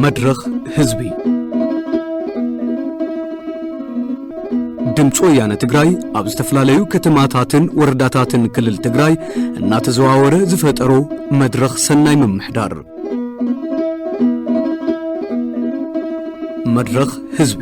መድረኽ ህዝቢ። ድምፂ ወያነ ትግራይ ኣብ ዝተፈላለዩ ከተማታትን ወረዳታትን ክልል ትግራይ እናተዘዋወረ ዝፈጠሮ መድረኽ ሰናይ ምምሕዳር። መድረኽ ህዝቢ።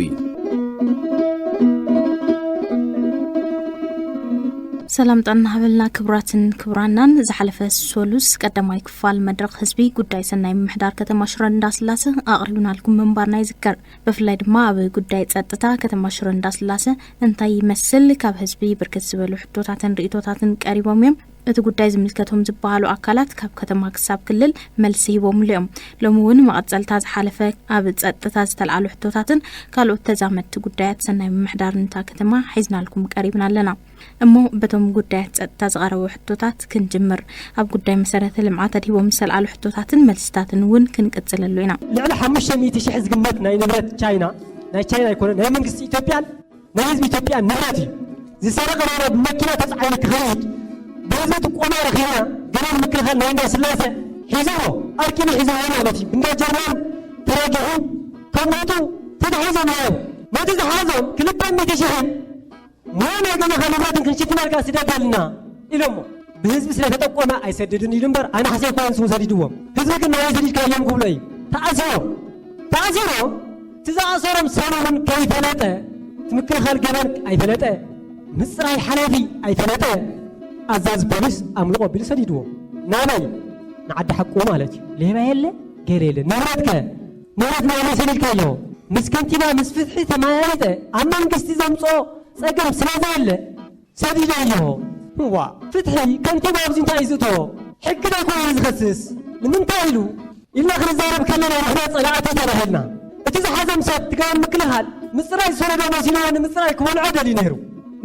ሰላም ጥዕና ሃበልና ክቡራትን ክቡራናን። ዝሓለፈ ሰሉስ ቀዳማይ ክፋል መድረኽ ህዝቢ ጉዳይ ሰናይ ምምሕዳር ከተማ ሽረ እንዳስላሰ ኣቕሪብናልኩም ምንባርና ይዝከር። ብፍላይ ድማ ኣብ ጉዳይ ጸጥታ ከተማ ሽረ እንዳስላሰ እንታይ ይመስል፣ ካብ ህዝቢ ብርክት ዝበሉ ሕቶታትን ርእይቶታትን ቀሪቦም እዮም። እቲ ጉዳይ ዝምልከቶም ዝበሃሉ ኣካላት ካብ ከተማ ክሳብ ክልል መልሲ ሂቦምሉ እዮም። ሎሚ እውን መቐጸልታ ዝሓለፈ ኣብ ጸጥታ ዝተልዓሉ ሕቶታትን ካልኦት ተዛመድቲ ጉዳያት ሰናይ ምምሕዳር እታ ከተማ ሒዝናልኩም ቀሪብና ኣለና። እሞ በቶም ጉዳያት ጸጥታ ዝቐረቡ ሕቶታት ክንጅምር። ኣብ ጉዳይ መሰረተ ልምዓት ኣድሂቦም ዝተልዓሉ ሕቶታትን መልስታትን እውን ክንቅጽለሉ ኢና። ልዕሊ ሓሙሽተ ሚእቲ ሺሕ ዝግመት ናይ ንብረት ቻይና፣ ናይ ቻይና ኣይኮነን፣ ናይ መንግስቲ ኢትዮጵያን ናይ ህዝቢ ኢትዮጵያ ንብረት እዩ። ዝሰረቐ ንብረት ብመኪና ተጻዒኑ ክኸይድ፣ ብህዝቢ ጥቆማ ረኺብና፣ ገና ንምክልኻል ናይ እንዳ ስላሰ ሒዝዎ፣ ኣርኪቡ ሒዝዎ ማለት እዩ። እንዳ ጀርመን ተረጊሑ፣ ከምኡቱ ተታሒዞም እዮም። ነቲ ዝሓዞም ክልተ ሚእቲ ሽሕን ሙሉ ናይ ገዛኻ ንብረትን ክንሽፍነልካ ስደደልና ኢሎሞ። ብህዝቢ ስለ ተጠቆመ ኣይሰድድን ኢሉ እምበር፣ ኣናሕሲ ኣይኮነን ንሱ ሰዲድዎም። ህዝቢ ግን ናበይ ሰዲድካዮም ክብሎ እዩ። ተኣሲሮም፣ ተኣሲሮም፣ እቲ ዝኣሰሮም ሰብ እውን ከይፈለጠ፣ እቲ ምክልኻል ገበን ኣይፈለጠ፣ ምፅራይ ሓላፊ ኣይፈለጠ፣ ኣዛዚ ፖሊስ ኣምልቆ ኣቢሉ ሰዲድዎ። ናበይ? ንዓዲ ሓቁ ማለት እዩ። ሌባ የለ፣ ገለ የለ። ንብረትከ? ንብረት ናበይ ሰዲድካዮ? ምስ ከንቲባ፣ ምስ ፍትሒ ተመያይጠ፣ ኣብ መንግስቲ ዘምፅኦ ፀገም ስለ ዘየለ፣ ሰዲደዮ። እዋ፣ ፍትሒ፣ ከንቲባ ኣብዚ እንታይ እዩ ዝእቶ? ሕጊ ዶ ይኮነ ዝኸስስ? ንምንታይ ኢሉ? ኢልና ክንዛረብ ከለና ንሕና ጸላእቲ ተባሂልና። እቲ ዝሓዞም ሰብ ትግራይ ምክልኻል ምጽራይ ዝሰነዶ መሲልዎ ንምጽራይ ክበልዖ ደልዩ ነይሩ።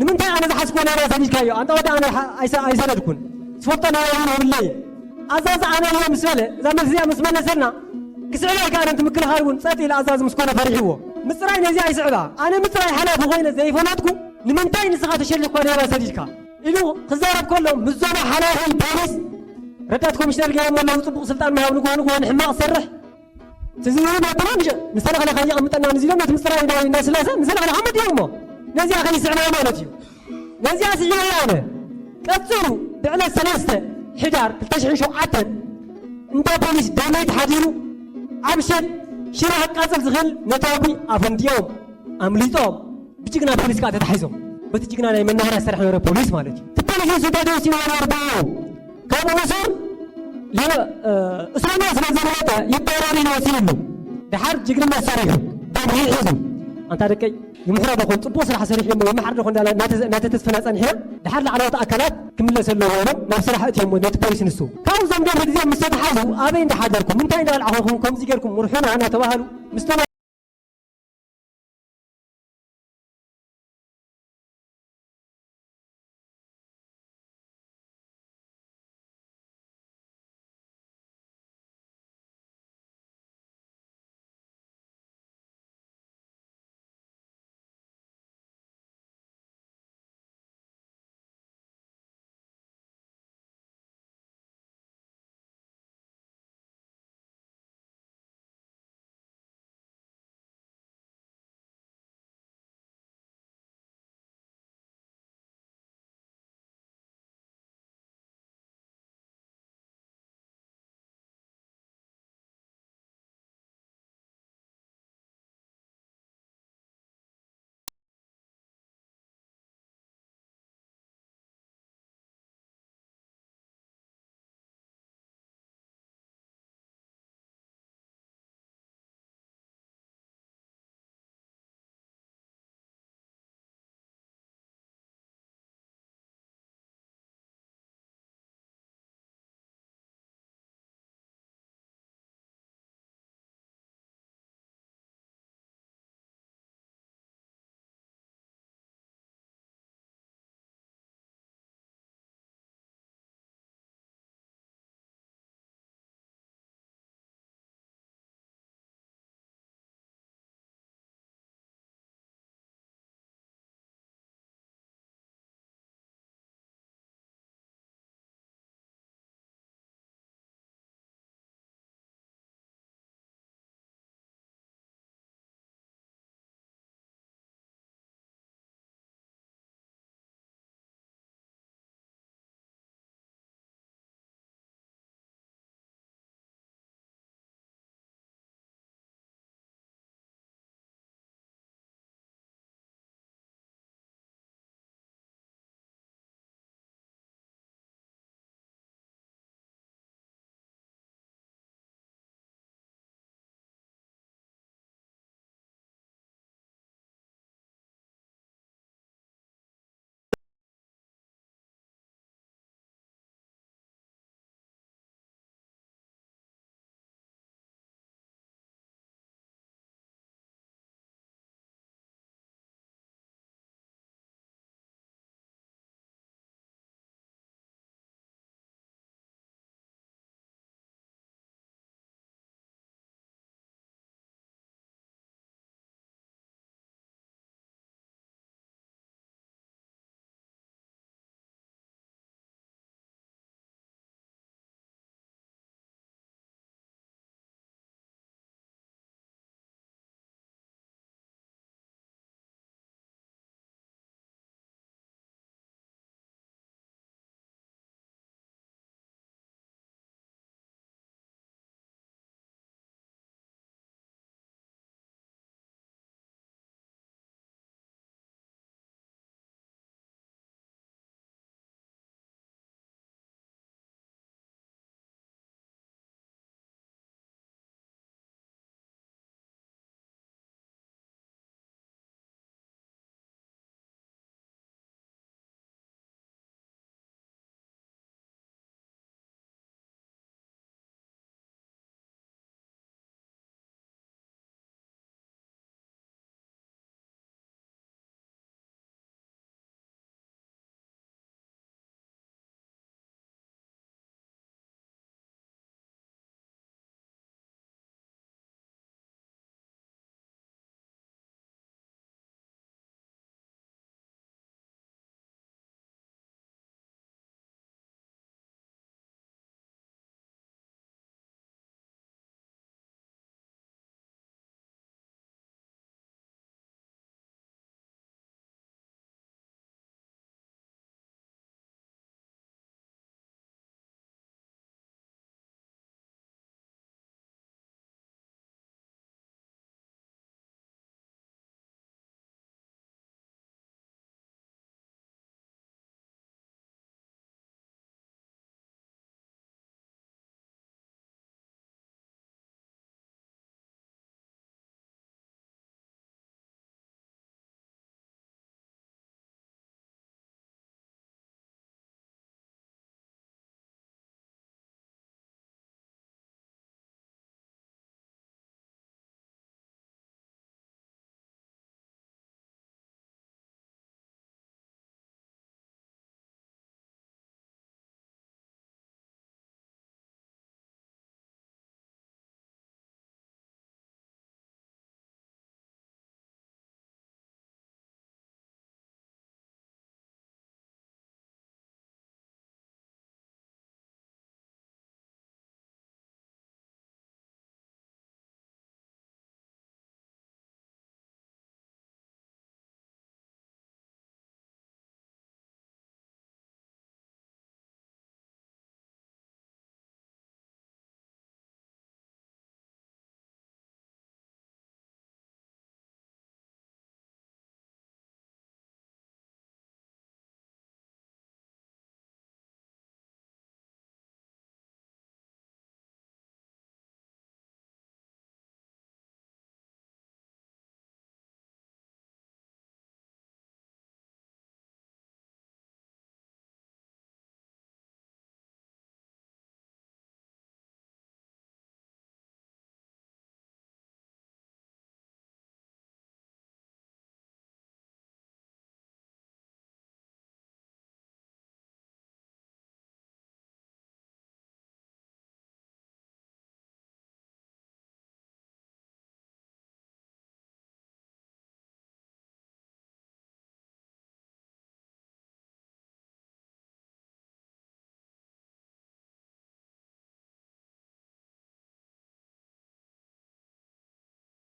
ንምንታይ ኣነ ዝሓዝክዎ ናብራ ሰዲድካዮ? ኣንታ ወዲ ኣነ ሓ-፣ ኣይሰ-፣ ኣይሰደድኩን። ዝፈልጦ ናብራ እውን የብለይን። ኣዛዚ ኣነ እየ ምስ በለ፣ እዛ መልሲ እዚኣ ምስ መለሰልና፣ ክስዕባ ኣይከኣለን። እቲ ምክልኻል እውን ጸጥ ኢሉ ኣዛዚ ምስ ኮነ ፈሪሕዎ። ምጽራይ ነዚ ኣይስዕባ። ኣነ ምጽራይ ሓላፊ ኮይነ ዘይፈለጥኩ፣ ንምንታይ ንስኻ ተሸሊኽኳ ናብራ ሰዲድካ? ኢሉ ክዛረብ ከሎ፣ ምስ ዞባ ሓላፊ ፖሊስ ረዳት ኮሚሽነር ገይሮም ኣለዉ። ጽቡቕ ስልጣን ምሃብ ንግሆ ንግሆ ንሕማቕ ዝሰርሕ ትዝብሉ ነብና ምሽ-፣ ንሰለኽለኻ የቐምጠና ንዚሎም ነቲ ምጽራይ ናይ እንዳስላሰ ንሰለኽለኻ መዲቦሞ። ነዚኣ ከይስዕባ ማለት እዩ። ነዚኣ ስዒበያ ኣነ። ቀጺሉ ብዕለት ሰለስተ ሕዳር ክልተ ሽሕን ሸውዓተን እንዳ ፖሊስ ደመይት ሓዲሩ ኣብ ሸድ ሽረ ክቃጸል ዝኽእል ነታጒ ኣፈንዲኦም ኣምሊጦም። ብጅግና ፖሊስ ከዓ ተታሒዞም። በቲ ጅግና ናይ መናኸርያ ዝሰርሕ ነበረ ፖሊስ ማለት እዩ። እቲ ፖሊስ ንሱ እንታይ ተወሲኑ ነይሩ? ካብኡ እሱር ሌላ፣ እ፣ እስረኛ ስለ ዝበለጠ ይባረር ኢሉ ወሲንሉ። ድሓር ጅግንነት ሰሪሑ፣ ደብሪ ሒዙ። ኣንታ ደቀይ፣ ይምሕሮ ዶ ኾን ጽቡቕ ስራሕ ሰሪሑ እሞ ይምሓር ዶ ኾን እንዳለ እናተ-፣ እናተተስፈና ጸኒሕና። ድሓር ላዕለዎት ኣካላት ክምለስ ኣለዎ ኢሎም ናብ ስራሕ እትዮም ነቲ ፖሊስ ንሱ። ካብዞም ደብሪ እዚኦም ምስ ተተሓዙ ኣበይ እንዳሓደርኩም፣ እንታይ እንዳበልዕኹም፣ ከምዚ ጌርኩም ምርሑና እናተባሃሉ ምስ ተና-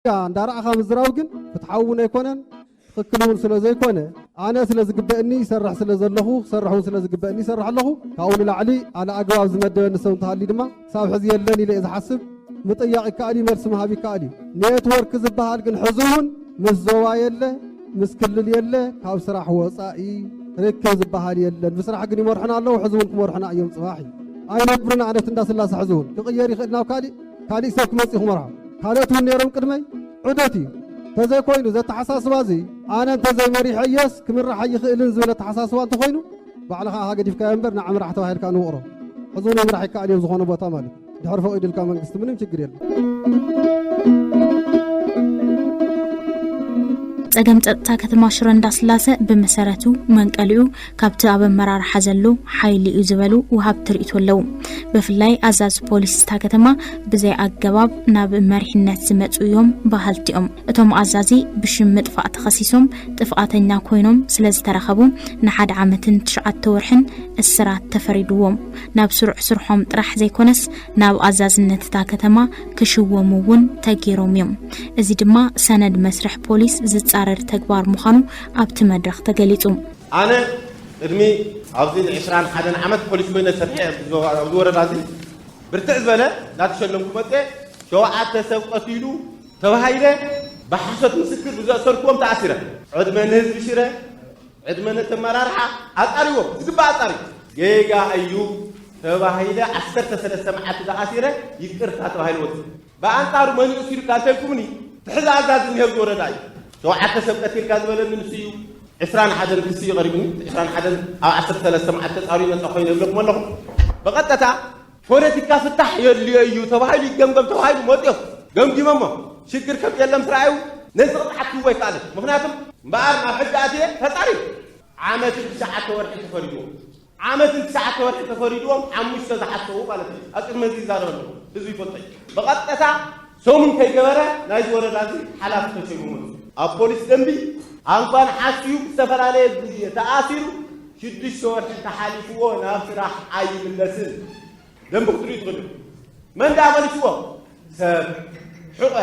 እንዳረኣኻ ምዝራብ ግን ፍትሓዊ እውን ኣይኮነን፣ ትኽክል እውን ስለ ዘይኮነ፣ ኣነ ስለ ዝግበእኒ ይሰርሕ ስለ ዘለኹ፣ ክሰርሕ እውን ስለ ዝግበእኒ ይሰርሕ ኣለኹ። ካብኡ ንላዕሊ ኣነ ኣግባብ ዝመደበኒ ሰብ እንተሃልዩ ድማ ክሳብ ሕዚ የለን ኢለ እየ ዝሓስብ። ምጥያቕ ይከኣል እዩ፣ መልሲ ምሃብ ይከኣል እዩ። ኔትወርክ ዝበሃል ግን ሕዚ እውን ምስ ዞባ የለ፣ ምስ ክልል የለ፣ ካብ ስራሕ ወፃኢ ርክብ ዝበሃል የለን። ብስራሕ ግን ይመርሑና ኣለዉ፣ ሕዚ እውን ክመርሑና እዮም። ፅባሕ እዩ ኣይነብሩን። ኣነት እንዳስላሰ ሕዚ እውን ክቕየር ይኽእል ናብ ካሊእ፣ ካሊእ ሰብ ክመፅእ ክመርሖ። ካልኦት እውን ነይሮም ቅድመይ። ዑደት እዩ። ተዘይኮይኑ ዘተሓሳስባ እዚ ኣነ እንተዘይመሪሐዮስ ክምራሕ ኣይኽእልን ዝብል ኣተሓሳስባ እንተኾይኑ፣ ባዕልኻ ኢኻ ገዲፍካዮ እምበር ንዓ ምራሕ ተባሂልካ ንውቕሮ። ሕዚ እውን ምራሕ ይከኣል እዮም ዝኾነ ቦታ ማለት። ድሕሪ ፈቒዱልካ መንግስቲ ምንም ችግር የለን። ጸገም ጸጥታ ከተማ ሽረ እንዳስላሰ ብመሰረቱ መንቀሊኡ ካብቲ ኣብ ኣመራርሓ ዘሎ ሓይሊ እዩ ዝበሉ ወሃብቲ ርእይቶ ኣለዉ። ብፍላይ ኣዛዚ ፖሊስ እታ ከተማ ብዘይ ኣገባብ ናብ መሪሕነት ዝመጹ እዮም በሃልቲ እዮም። እቶም ኣዛዚ ብሽም ምጥፋእ ተኸሲሶም ጥፍኣተኛ ኮይኖም ስለ ዝተረኸቡ ንሓደ ዓመትን ትሽዓተ ወርሕን እስራት ተፈሪድዎም። ናብ ስሩዕ ስርሖም ጥራሕ ዘይኮነስ ናብ ኣዛዝነት እታ ከተማ ክሽወሙ እውን ተገይሮም እዮም። እዚ ድማ ሰነድ መስርሕ ፖሊስ ዝጻረር ተግባር ምዃኑ ኣብቲ መድረኽ ተገሊጹ። ኣነ ቅድሚ ኣብዚ ዕስራን ሓደን ዓመት ፖሊስ ኮይነ ሰርሐ ኣብዚ ወረዳ እዚ ብርትዕ ዝበለ እንዳተሸለምኩ መፀ። ሸውዓተ ሰብ ቀቲሉ ተባሂለ ብሓሶት ምስክር ብዘእሰርክዎም ተኣሲረ። ዕድመ ንህዝቢ ሽረ፣ ዕድመ ነቲ ኣመራርሓ ኣፃሪዎ ዝግባእ ኣፃሪ ጌጋ እዩ ተባሂለ ዓሰርተ ሰለስተ መዓልቲ ተኣሲረ ይቅርታ ተባሂለ ወፂ። ብኣንፃሩ መን ይእሱ ኢልካ እንተልኩምኒ ትሕዚ ኣዛዚ እኒሀ እዚ ወረዳ እዩ። ሸውዓተ ሰብ ቀቲልካ ዝበለኒ ንሱ እዩ። ዕስራን ሓደን ክሲ እዩ ቀሪብኒ። ዕስራን ሓደን ኣብ ዓሰርተ ሰለስተ መዓልቲ ተፃርዩ ነፃ ኮይኑ ይብለኩም ኣለኹ። ብቐጥታ ፖለቲካ ፍታሕ የድልዮ እዩ ተባሂሉ ይገምገም ተባሂሉ መፅኦም ገምጊሞሞ ሽግር ከም የለም ስራዩ ነዚ ቅፅዓት ክህቦ ኣይከኣለን። ምክንያቱም እምበኣር ናብ ሕጊ ኣትየ ተፃርዩ ዓመትን ትሽዓተ ወርሒ ተፈሪድዎም ዓመትን ትሽዓተ ወርሒ ተፈሪድዎም ሓሙሽተ ዝሓሰቡ ማለት እዩ። ኣብ ቅድሚ ህዝቢ ይዛረብ ኣለኹ። ህዝቢ ይፈልጦ እዩ። ብቐጥታ ሰሙን ከይገበረ ናይዚ ወረዳ እዚ ሓላፊ ተሸይሙ መፅኡ። ኣብ ፖሊስ ደንቢ ኣንኳን ሓስዩ ዝተፈላለየ ግዜ ተኣሲሩ ሽዱሽተ ወርሒ እንተሓሊፍዎ ናብ ስራሕ ኣይምለስን። ደንቢ ክትርእዩ ትኽእሉ። መን ደኣ መሊስዎ? ሰብ ሕቆ።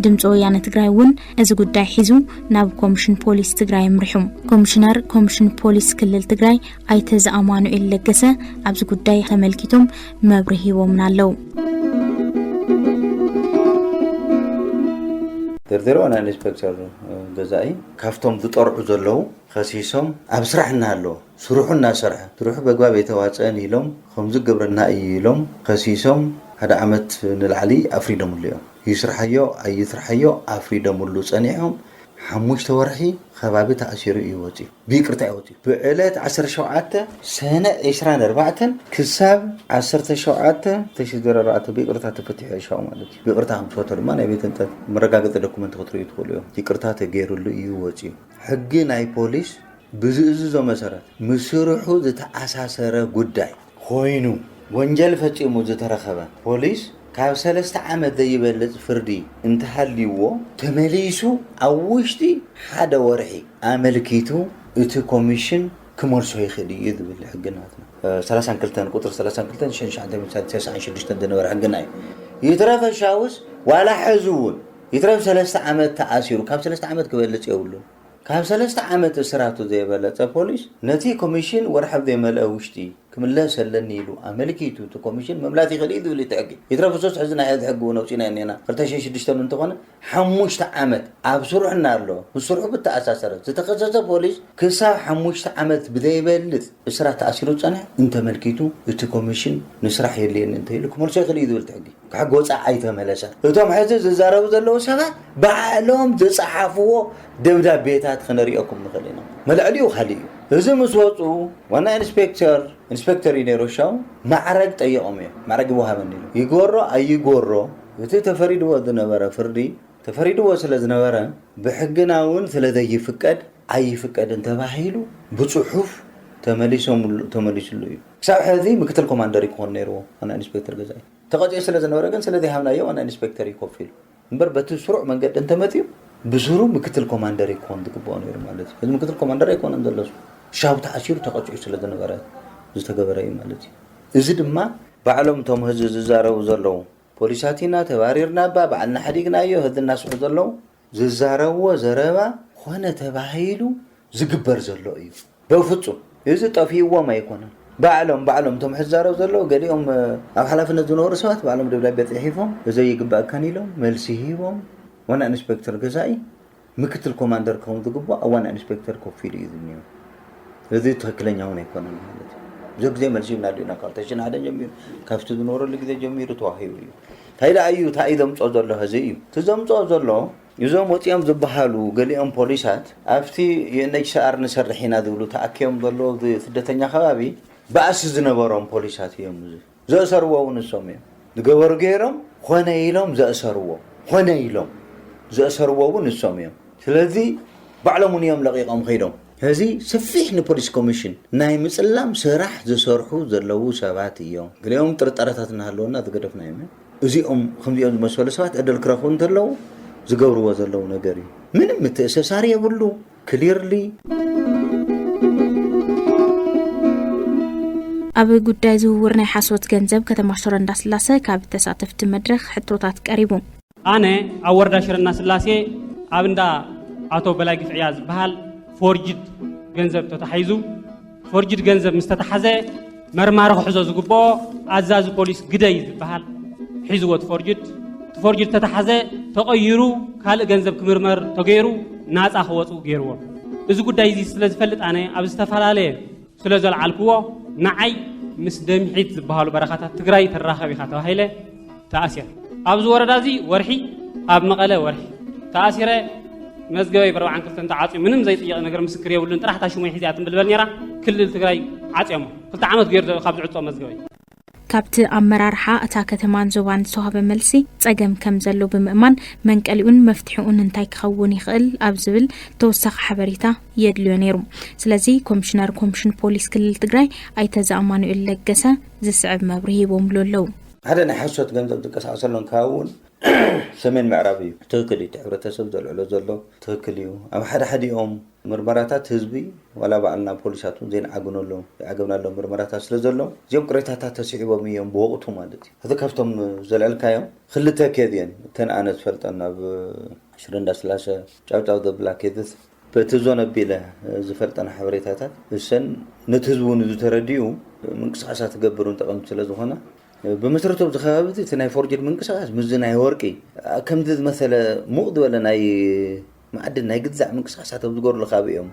ድምፂ ወያነ ትግራይ እውን እዚ ጉዳይ ሒዙ ናብ ኮሚሽን ፖሊስ ትግራይ ኣምሪሑ። ኮሚሽነር ኮሚሽን ፖሊስ ክልል ትግራይ ኣይተ ዘኣማኑኤል ለገሰ ኣብዚ ጉዳይ ተመልኪቶም መብርሂ ሂቦምና ኣለዉ። ደርደሮ ናይ ኢንስፔክተር ገዛኢ ካብቶም ዝጠርዑ ዘለዉ ከሲሶም ኣብ ስራሕ እናሃለወ ስርሑ እናሰርሐ ስርሑ በግባብ የተዋፀአን ኢሎም ከምዚ ግብርና እዩ ኢሎም ከሲሶም ሓደ ዓመት ንላዕሊ ኣፍሪዶምሉ እዮም። ይስርሓዮ ኣይስርሓዮ ኣፍሪዶምሉ ፀኒሖም ሓሙሽተ ወርሒ ከባቢ ተኣሲሩ እዩ ወፂኡ። ብይቅርታ እዩ ወፂኡ። ብዕለት ዓሰርተ ሸውዓተ ሰነ ዒስራን ኣርባዕተን ክሳብ ዓሰርተ ሸውዓተ ተሽደረራተ ብይቅርታ ተፈቲሑ እሻው ማለት እዩ። ብይቅርታ ከም ዝፈተሉ ድማ ናይ ቤት ህንፀት መረጋገፂ ዶኩመንት ክትርእዩ ትኽእሉ እዮም። ይቅርታ ተገይሩሉ እዩ ወፂኡ። ሕጊ ናይ ፖሊስ ብዝእዝዞ መሰረት ምስ ስርሑ ዝተኣሳሰረ ጉዳይ ኮይኑ ወንጀል ፈፂሙ ዝተረኸበ ፖሊስ ካብ ሰለስተ ዓመት ዘይበልፅ ፍርዲ እንተሃልይዎ ተመሊሱ ኣብ ውሽጢ ሓደ ወርሒ ኣመልኪቱ እቲ ኮሚሽን ክመልሶ ይኽእል እዩ ዝብል ሕጊ ናትና ሰላሳን ክልተን ቁፅሪ ሰላሳን ክልተን ሽሕን ትሽዓተ ሚእትን ተስዓን ሽዱሽተን ዝነበረ ሕግና እዩ። ይትረፍ ሻውስ ዋላ ሕዚ እውን ይትረፍ ሰለስተ ዓመት ተኣሲሩ ካብ ሰለስተ ዓመት ክበልፅ የብሉን። ካብ ሰለስተ ዓመት እስራቱ ዘይበለፀ ፖሊስ ነቲ ኮሚሽን ወርሒ ኣብ ዘይመልአ ውሽጢ ክምለስ ኣለኒ ኢሉ ኣመልኪቱ እቲ ኮሚሽን ምምላስ ይኽእል እዩ ዝብል እቲ ሕጊ። ይትረፍ እሱስ ሕዚ ናይ ሕዚ ሕጊ እውን ኣውፂእናዮ እኒአና ክልተ ሽሕን ሽዱሽተን እንትኾነ ሓሙሽተ ዓመት ኣብ ስርሑ እናሎ ምስ ስርሑ ብተኣሳሰረ ዝተኸሰሰ ፖሊስ ክሳብ ሓሙሽተ ዓመት ብዘይበልፅ እስራት ተኣሲሩ ዝፀንሐ እንተመልኪቱ እቲ ኮሚሽን ንስራሕ የድልየኒ እንተኢሉ ክመልሶ ይኽእል እዩ ዝብል እቲ ሕጊ። ካብ ወፃኢ ኣይተመለሰን። እቶም ሕዚ ዝዛረቡ ዘለዉ ሰባት ባዕሎም ዝፀሓፍዎ ደብዳቤታት ክነሪኦኩም ንኽእል ኢና። መልዕሊኡ ካሊእ እዩ። እዚ ምስ ወፁ ዋና ኢንስፔክተር ኢንስፔክተር እዩ ነይሩ ሻው ማዕረግ ጠይቖም እዮም። ማዕረግ ይወሃበኒ ኢሉ ይግበሮ ኣይግበሮ እቲ ተፈሪድዎ ዝነበረ ፍርዲ ተፈሪድዎ ስለ ዝነበረ ብሕግና እውን ስለ ዘይፍቀድ ኣይፍቀድን ተባሂሉ ብፅሑፍ ተመሊሶምሉ ተመሊሱሉ እዩ። ክሳብ ሕዚ ምክትል ኮማንደር እዩ ክኾን ነይርዎ ዋና ኢንስፔክተር ገዛኢ። ተቐፂዑ ስለ ዝነበረ ግን ስለ ዘይሃብናዮ ዋና ኢንስፔክተር እዩ ኮፍ ኢሉ እምበር በቲ ስሩዕ መንገዲ እንተመፅኡ ብስሩ ምክትል ኮማንደር እዩ ክኾን ዝግብኦ ነይሩ ማለት እዩ። እዚ ምክትል ኮማንደር ኣይኮነን ዘሎ እሱ ሻው ተኣሲሩ ተቐፂዑ ስለ ዝነበረ ዝተገበረ እዩ ማለት እዩ። እዚ ድማ ባዕሎም እቶም ህዝቢ ዝዛረቡ ዘለዉ ፖሊሳት ኢና ተባሪርና እባ ባዕልና ሓዲግናዮ ህዚ እናስሑ ዘለዉ ዝዛረብዎ ዘረባ ኮነ ተባሂሉ ዝግበር ዘሎ እዩ። በፍጹም እዚ ጠፊእዎም ኣይኮነን። ባዕሎም ባዕሎም እቶም ሕዛረብ ዘለዉ ገሊኦም ኣብ ሓላፍነት ዝነበሩ ሰባት ባዕሎም ደብዳቤ ጽሒፎም እዚ ይግባእካን ኢሎም መልሲ ሂቦም ዋና ኢንስፔክተር ገዛኢ ምክትል ኮማንደር ክኸውን ዝግባእ ኣብ ዋና ኢንስፔክተር ኮፍ ኢሉ እዩ ዝኒኦ። እዚ ትኽክለኛ እውን ኣይኮነን ማለት እዩ። ብዙ ግዜ መልሲ ይብና ዲና ካብ ተሽን ሓደ ጀሚሩ ካብቲ ዝነበረሉ ግዜ ጀሚሩ ተዋሂቡ እዩ። እንታይ ደኣ እዩ እንታይ እዩ ዘምፅኦ ዘሎ ሕዚ እዩ እቲ ዘምፅኦ ዘሎ እዞም ወፂኦም ዝበሃሉ ገሊኦም ፖሊሳት ኣብቲ ዩኤንኤችሲኣር ንሰርሕ ኢና ዝብሉ ተኣኪቦም ዘለዉ ስደተኛ ከባቢ ባእሲ ዝነበሮም ፖሊሳት እዮም። ዘእሰርዎ እውን ንሶም እዮም ዝገበሩ ገይሮም ኮነ ኢሎም ዘእሰርዎ ኮነ ኢሎም ዘእሰርዎ እውን ንሶም እዮም። ስለዚ ባዕሎም እውን እዮም ለቂቆም ከይዶም። ሕዚ ሰፊሕ ንፖሊስ ኮሚሽን ናይ ምፅላም ስራሕ ዝሰርሑ ዘለዉ ሰባት እዮም። ገሊኦም ጥርጠረታት እናሃለወና ዝገደፍናዮም እዮም። እዚኦም ከምዚኦም ዝመሰሉ ሰባት ዕድል ክረኽቡ እንተለዉ ዝገብርዎ ዘለዉ ነገር እዩ። ምንም ምትእሰሳር የብሉ። ክሊርሊ ኣብ ጉዳይ ዝውውር ናይ ሓሶት ገንዘብ ከተማ ሽረ እንዳስላሰ ካብ ተሳተፍቲ መድረኽ ሕቶታት ቀሪቡ። ኣነ ኣብ ወረዳ ሽረ እንዳስላሴ ኣብ እንዳ ኣቶ በላይ ግፍዕያ ዝበሃል ፎርጅድ ገንዘብ ተታሒዙ፣ ፎርጅድ ገንዘብ ምስ ተታሓዘ መርማሪ ክሕዞ ዝግብኦ ኣዛዚ ፖሊስ ግደይ ዝበሃል ሒዝዎ እቲ ፎርጅድ። እቲ ፎርጅድ ተታሓዘ፣ ተቐይሩ ካልእ ገንዘብ ክምርመር ተገይሩ ናፃ ክወፁ ገይርዎም። እዚ ጉዳይ እዚ ስለ ዝፈልጥ ኣነ ኣብ ዝተፈላለየ ስለ ዘልዓልክዎ ንዓይ ምስ ደምሒት ዝበሃሉ በረኻታት ትግራይ ተራኸብ ኢኻ ተባሂለ ተኣሲረ። ኣብዚ ወረዳ እዚ ወርሒ፣ ኣብ መቐለ ወርሒ ተኣሲረ። መዝገበይ ብኣርባዓን ክልተን ተዓፅዩ ምንም ዘይጥየቕ ነገር ምስክር የብሉን። ጥራሕ እታ ሽመይ ሒዚኣ ትንብል በል ነይራ። ክልል ትግራይ ዓፅዮሞ ክልተ ዓመት ገይሩ ዘሎ ካብ ዝዕፆ መዝገበይ። ካብቲ ኣመራርሓ እታ ከተማን ዞባን ዝተዋህበ መልሲ ጸገም ከም ዘሎ ብምእማን መንቀሊኡን መፍትሒኡን እንታይ ክኸውን ይኽእል ኣብ ዝብል ተወሳኺ ሓበሬታ የድልዮ ነይሩ። ስለዚ ኮሚሽነር ኮሚሽን ፖሊስ ክልል ትግራይ ኣይተ ዘኣማኑኤል ለገሰ ዝስዕብ መብርሂ ሂቦምሉ ኣለዉ። ሓደ ናይ ሓሶት ገንዘብ ዝንቀሳቐሰሎም ከባቢ እውን ሰሜን ምዕራብ እዩ። ትኽክል እዩ። እቲ ሕብረተሰብ ዘልዕሎ ዘሎ ትኽክል እዩ። ኣብ ሓደ ሓዲኦም ምርመራታት ህዝቢ ዋላ ባዕልና ፖሊሳት እውን ዘይንዓግነሎም ዘይዓገብናሎም ምርመራታት ስለ ዘሎ እዚኦም ቅሬታታት ተስዒቦም እዮም ብወቕቱ ማለት እዩ። እዚ ካብቶም ዘልዐልካዮም ክልተ ኬዝ እየን እተን ኣነ ዝፈልጠን ኣብ ሽረ እንዳስላሰ ጫውጫው ዘብላ ኬዝስ በቲ ዞን ኣቢለ ዝፈልጠን ሓበሬታታት እሰን ነቲ ህዝቢ እውን ዝተረድኡ ምንቅስቃሳት ክገብር እውን ጠቐምቲ ስለ ዝኾነ ብመሰረቱ ኣብዚ ከባቢ እዚ እቲ ናይ ፎርጅድ ምንቅስቃስ ምስዚ ናይ ወርቂ ከምዚ ዝመሰለ ሙቕ ዝበለ ናይ መዓድን ናይ ግዛዕ ምንቅስቃሳት ኣብ ዝገብርሉ ከባቢ እዮም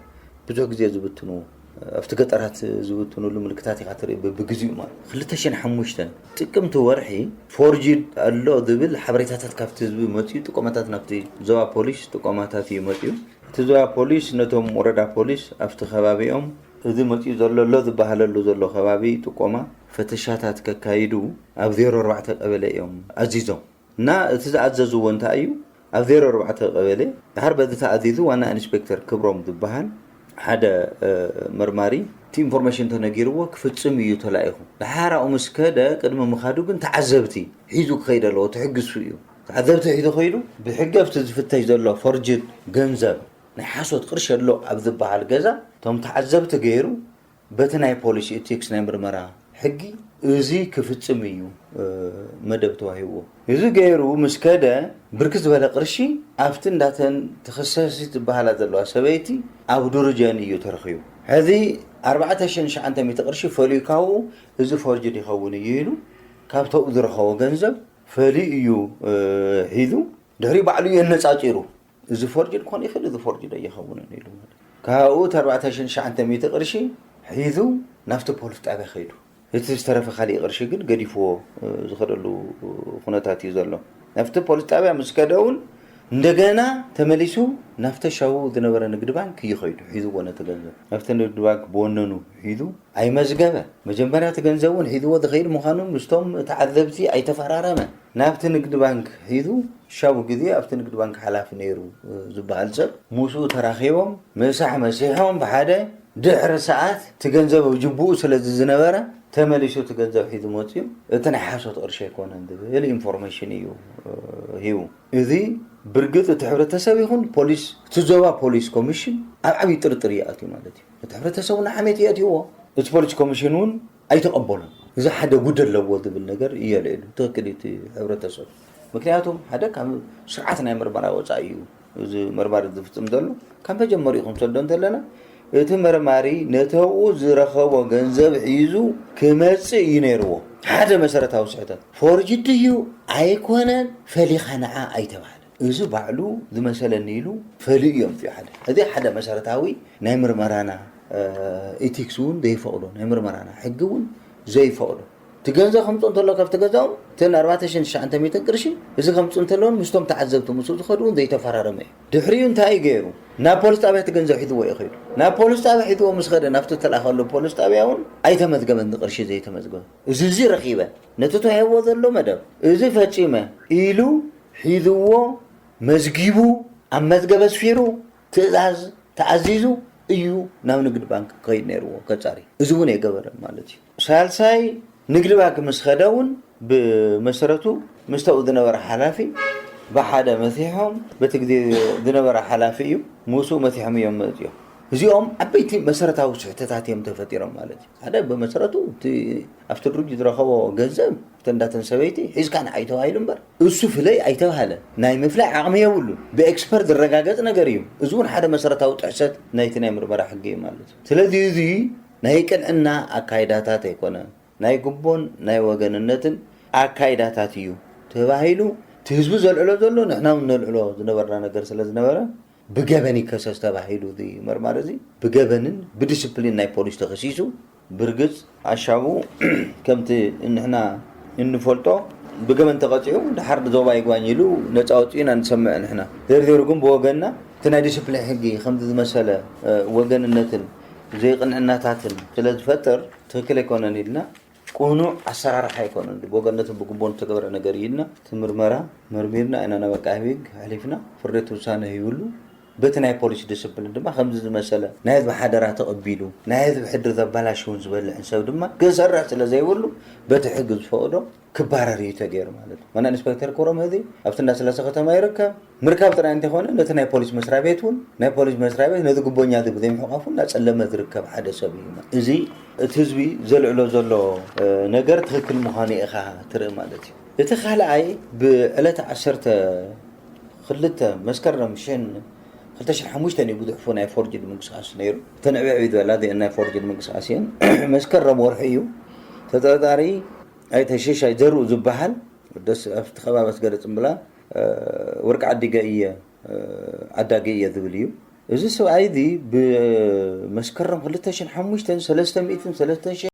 ብዙሕ ግዜ ዝብትኑ ኣብቲ ገጠራት ዝብትኑሉ ምልክታት ኢኻ ትርኢ ብግዜኡ ማለት ክልተ ሽሕን ሓሙሽተን ጥቅምቲ ወርሒ ፎርጅድ ኣሎ ዝብል ሓበሬታታት ካብቲ ህዝቢ መፅኡ ጥቆማታት ናብቲ ዞባ ፖሊስ ጥቆማታት እዩ መፅኡ እቲ ዞባ ፖሊስ ነቶም ወረዳ ፖሊስ ኣብቲ ከባቢኦም እዚ መፅኡ ዘሎ ኣሎ ዝበሃለሉ ዘሎ ከባቢ ጥቆማ ፈተሻታት ከካይዱ ኣብ ዜሮ ኣርባዕተ ቀበሌ እዮም ኣዚዞም እና እቲ ዝኣዘዝዎ እንታይ እዩ ኣብ ዜሮ ኣርባዕተ ቀበሌ ድሓር በዚ ተኣዚዙ ዋና ኢንስፔክተር ክብሮም ዝበሃል ሓደ መርማሪ እቲ ኢንፎርሜሽን ተነጊርዎ ክፍፅም እዩ ተላኢኹ ድሓር ኣብኡ ምስ ከደ ቅድሚ ምኻዱ ግን ተዓዘብቲ ሒዙ ክኸይድ ኣለዎ እቲ ሕጊ እሱ እዩ ተዓዘብቲ ሒዙ ከይዱ ብሕጊ ኣብቲ ዝፍተሽ ዘሎ ፎርጅድ ገንዘብ ናይ ሓሶት ቅርሺ ኣሎ ኣብ ዝበሃል ገዛ እቶም ተዓዘብቲ ገይሩ በቲ ናይ ፖሊስ ኢቲክስ ናይ ምርመራ ሕጊ እዚ ክፍፅም እዩ መደብ ተዋሂብዎ። እዚ ገይሩ ምስ ከደ ብርክት ዝበለ ቅርሺ ኣብቲ እንዳተን ተኸሰሲት ዝበሃላ ዘለዋ ሰበይቲ ኣብ ዱርጀን እዩ ተረኺቡ። ሕዚ ኣርባዕተ ሽሕን ትሽዓተ ሚእቲ ቅርሺ ፈልዩ ካብኡ እዚ ፎርጅድ ይኸውን እዩ ኢሉ ካብ ተኡ ዝረኸቦ ገንዘብ ፈልዩ እዩ ሒዙ ድሕሪ ባዕሉ እዩ ኣነፃፂሩ እዚ ፎርጅድ ክኾን ይኽእል እዚ ፎርጅድ ኣይኸውንን ኢሉ ማለት ካብኡ እቲ ኣርባዕተ ሽሕን ትሽዓተ ሚእቲ ቅርሺ ሒዙ ናብቲ ፖሊስ ጣብያ ከይዱ እቲ ዝተረፈ ካሊእ ቅርሺ ግን ገዲፍዎ ዝኸደሉ ኩነታት እዩ ዘሎ ናብቲ ፖሊስ ጣብያ ምስ ከደ እውን እንደገና ተመሊሱ ናብቲ ሻቡ ዝነበረ ንግዲ ባንክ እዩ ከይዱ ሒዝዎ ነቲ ገንዘብ ናብቲ ንግዲ ባንክ ብወነኑ ሒዙ ኣይመዝገበ መጀመርያ እቲ ገንዘብ እውን ሒዝዎ ዝኸይድ ምዃኑ ምስቶም ተዓዘብቲ ኣይተፈራረመ ናብቲ ንግዲ ባንክ ሒዙ ሻቡ ግዜ ኣብቲ ንግዲ ባንክ ሓላፊ ነይሩ ዝበሃል ሰብ ምስኡ ተራኺቦም ምሳሕ መሲሖም ብሓደ ድሕሪ ሰዓት እቲ ገንዘብ ኣብ ጅቡኡ ስለ ዝነበረ ተመሊሱ እቲ ገንዘብ ሒዙ መፅዩ እቲ ናይ ሓሶት ቅርሺ ኣይኮነን ዝብል ኢንፎርሜሽን እዩ ሂቡ። እዚ ብርግፅ እቲ ሕብረተሰብ ይኹን ፖሊስ እቲ ዞባ ፖሊስ ኮሚሽን ኣብ ዓብዪ ጥርጥር ይኣትዩ ማለት እዩ። እቲ ሕብረተሰብ እውን ሓሜት የእትይዎ። እቲ ፖሊስ ኮሚሽን እውን ኣይተቐበሎን። እዚ ሓደ ጉድ ኣለዎ ዝብል ነገር እየለ ኢሉ ትኽክል እቲ ሕብረተሰብ። ምክንያቱም ሓደ ካብ ስርዓት ናይ ምርመራ ወፃኢ እዩ እዚ መርማሪ ዝፍፅም ዘሎ። ካብ መጀመሪኡ ክንሰዶ እንተለና እቲ መርማሪ ነተብኡ ዝረኸቦ ገንዘብ ሒዙ ክመፅእ እዩ ነይርዎ። ሓደ መሰረታዊ ስሕተት። ፎርጅድ እዩ ኣይኮነን፣ ፈሊኻ ንዓ ኣይተባህለ። እዚ ባዕሉ ዝመሰለኒ ኢሉ ፈሊኡ እዮም። ሓደ እዚ ሓደ መሰረታዊ ናይ ምርመራና ኢቲክስ እውን ዘይፈቕዶ፣ ናይ ምርመራና ሕጊ እውን ዘይፈቕዶ። እቲ ገንዘብ ከምፅኡ እንተሎ ካብቲ ገዛኦም እተን ኣርባዕተ ሽሕን ትሽዓተ ሚእትን ቅርሺ እዚ ከምፅኡ እንተለውን ምስቶም ተዓዘብቲ ምስኡ ዝኸዱ እውን ዘይተፈራረመ እዩ። ድሕሪኡ እንታይ እዩ ገይሩ? ናብ ፖሊስ ጣብያ እቲ ገንዘብ ሒዝዎ እዩ ኸይዱ። ናብ ፖሊስ ጣብያ ሒዝዎ ምስ ኸደ ናብቲ ተላእኸሉ ፖሊስ ጣብያ እውን ኣይተመዝገበን፣ ቅርሺ ዘይተመዝገበ። እዚ እዚ ረኺበ ነቲ ተዋሂብዎ ዘሎ መደብ እዚ ፈፂመ ኢሉ ሒዝዎ መዝጊቡ ኣብ መዝገብ ኣስፊሩ ትእዛዝ ተኣዚዙ እዩ ናብ ንግድ ባንክ ክኸይድ ነይርዎ ከጻሪ። እዚ እውን ኣይገበረን ማለት እዩ። ሳልሳይ ንግድ ባንክ ምስ ኸደ እውን ብመሰረቱ ምስተኡ ዝነበረ ሓላፊ ብሓደ መሲሖም በቲ ግዜ ዝነበረ ሓላፊ እዩ ምስኡ መሲሖም እዮም መፅኦም። እዚኦም ዓበይቲ መሰረታዊ ስሕተታት እዮም ተፈጢሮም ማለት እዩ። ሓደ ብመሰረቱ እቲ ኣብቲ ድርጅት ዝረኸቦ ገንዘብ እተን እንዳተን ሰበይቲ ሒዝካ ንዓይ ተባሂሉ እምበር እሱ ፍለይ ኣይተባህለ። ናይ ምፍላይ ዓቕሚ የብሉን። ብኤክስፐርት ዝረጋገፅ ነገር እዩ። እዚ እውን ሓደ መሰረታዊ ጥሕሰት ናይቲ ናይ ምርመራ ሕጊ እዩ ማለት እዩ። ስለዚ እዚ ናይ ቅንዕና ኣካይዳታት ኣይኮነን። ናይ ጉቦን ናይ ወገንነትን ኣካይዳታት እዩ ተባሂሉ እቲ ህዝቢ ዘልዕሎ ዘሎ ንሕና እውን ነልዕሎ ዝነበርና ነገር ስለ ዝነበረ ብገበን ይከሰስ ተባሂሉ እዚ መርማሪ እዚ ብገበንን ብዲስፕሊን ናይ ፖሊስ ተኸሲሱ። ብርግጽ ኣሻቡ ከምቲ ንሕና እንፈልጦ ብገበን ተቐጺዑ ድሓር ዞባ ይግባኝ ኢሉ ነጻ ወጺኡ ኢና ንሰምዕ ንሕና። ዘርዚሩ ግን ብወገንና እቲ ናይ ዲስፕሊን ሕጊ ከምዚ ዝመሰለ ወገንነትን ዘይቕንዕናታትን ስለ ዝፈጥር ትኽክል ኣይኮነን ኢልና ቅኑዕ ኣሰራርሓ ኣይኮነን። ብወገንነትን ብግቦን ዝተገበረ ነገር እዩ ኢልና እቲ ምርመራ መርሚርና ኢና ናብ ኣቃቢ ሕግ ኣሕሊፍና ፍርዲ ቤት ውሳነ ሂብሉ። በቲ ናይ ፖሊስ ዲስፕሊን ድማ ከምዚ ዝመሰለ ናይ ህዝቢ ሓደራ ተቐቢሉ ናይ ህዝቢ ሕድሪ ዘባላሽውን ዝበልዕን ሰብ ድማ ክሰርሕ ስለ ዘይብሉ በቲ ሕጊ ዝፈቕዶ ክባረር እዩ ተገይሩ ማለት እዩ። ዋና ኢንስፔክተር ክብሮም ህዚ ኣብቲ እንዳ ስላሴ ከተማ ይርከብ። ምርካብ ጥራይ እንተይኮነ ነቲ ናይ ፖሊስ መስሪያ ቤት እውን ናይ ፖሊስ መስሪያ ቤት ነዚ ጉቦኛ እዚ ብዘይምሕቋፉ እናፀለመ ዝርከብ ሓደ ሰብ እዩ። እዚ እቲ ህዝቢ ዘልዕሎ ዘሎ ነገር ትኽክል ምዃኑ ኢኻ ትርኢ ማለት እዩ። እቲ ካልኣይ ብዕለት ዓሰርተ ክልተ መስከረም ሽሕን ክልተ ሽሕን ሓሙሽተን እዩ ብዝሕፉ ናይ ፎርጅድ ምንቅስቃስ ነይሩ። እተን ዕብዕብ ዝበላ እዚአን ናይ ፎርጅድ ምንቅስቃስ እየን። መስከረም ወርሒ እዩ። ተጠርጣሪ ኣይተ ሽሻይ ዘርኡ ዝበሃል ደስ ኣብቲ ከባቢ ኣስገደ ፅምብላ ወርቂ ዓዲገ እየ ዓዳጊ እየ ዝብል እዩ። እዚ ሰብኣይ እዚ ብመስከረም ክልተ ሽሕን ሓሙሽተን ሰለስተ ሚእትን ሰለስተ ሽሕን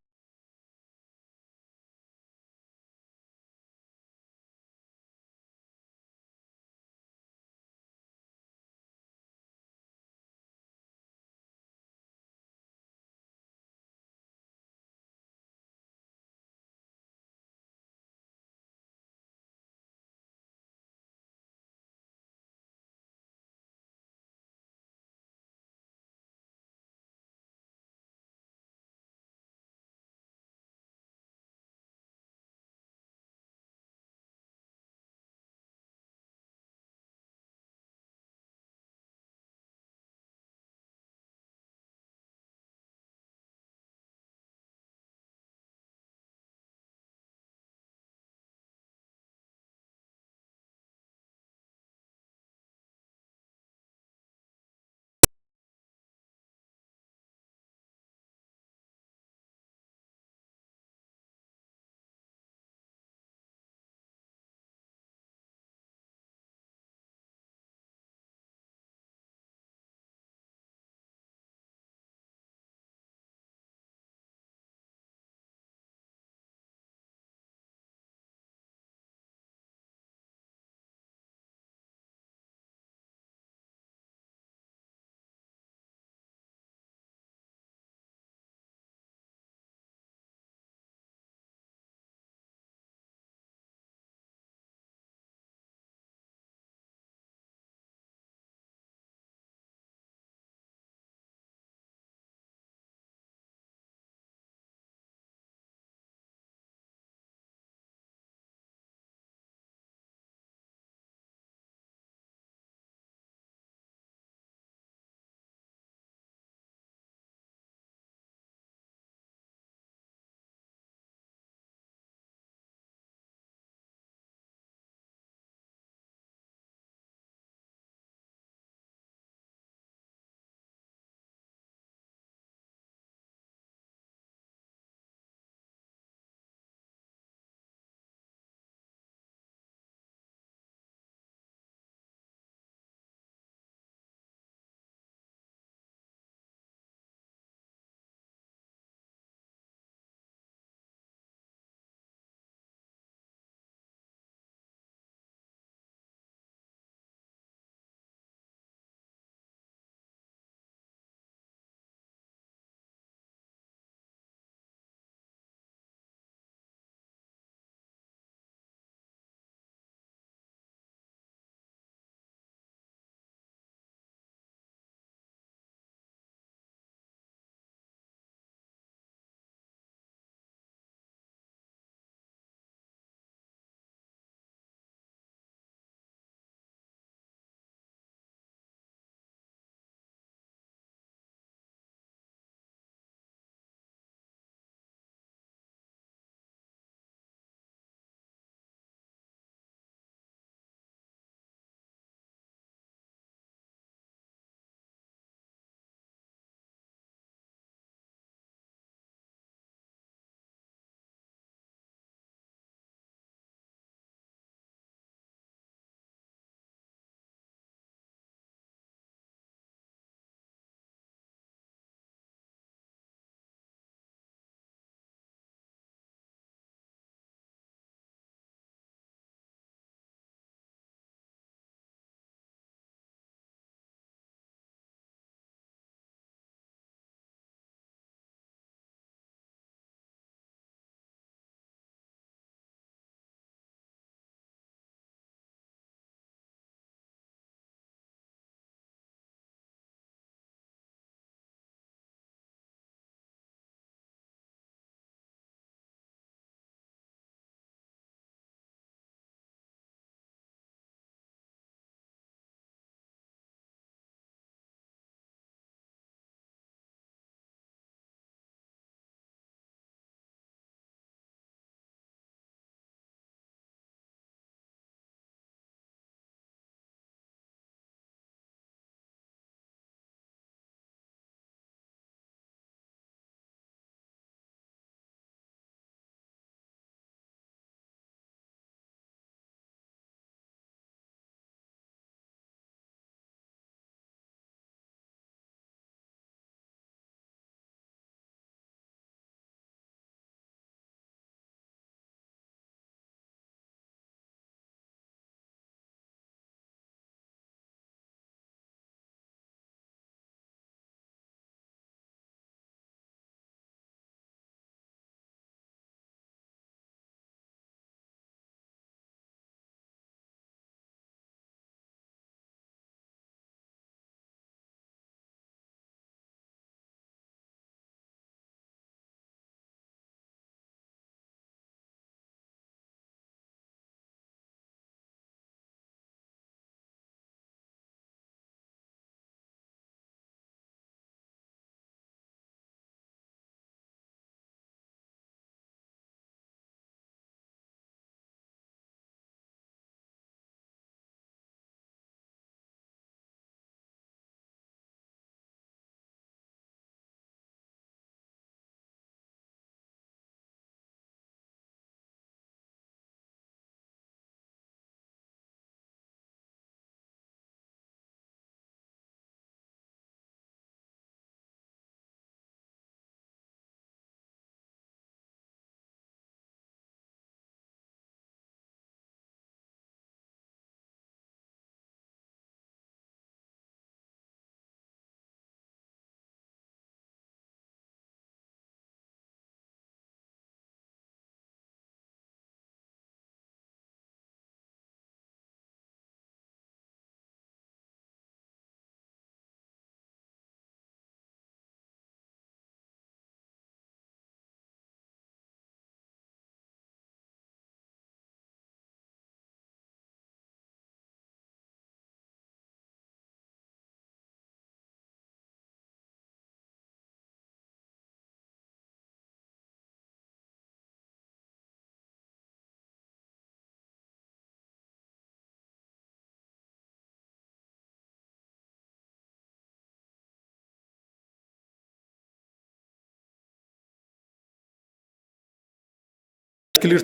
ክሊር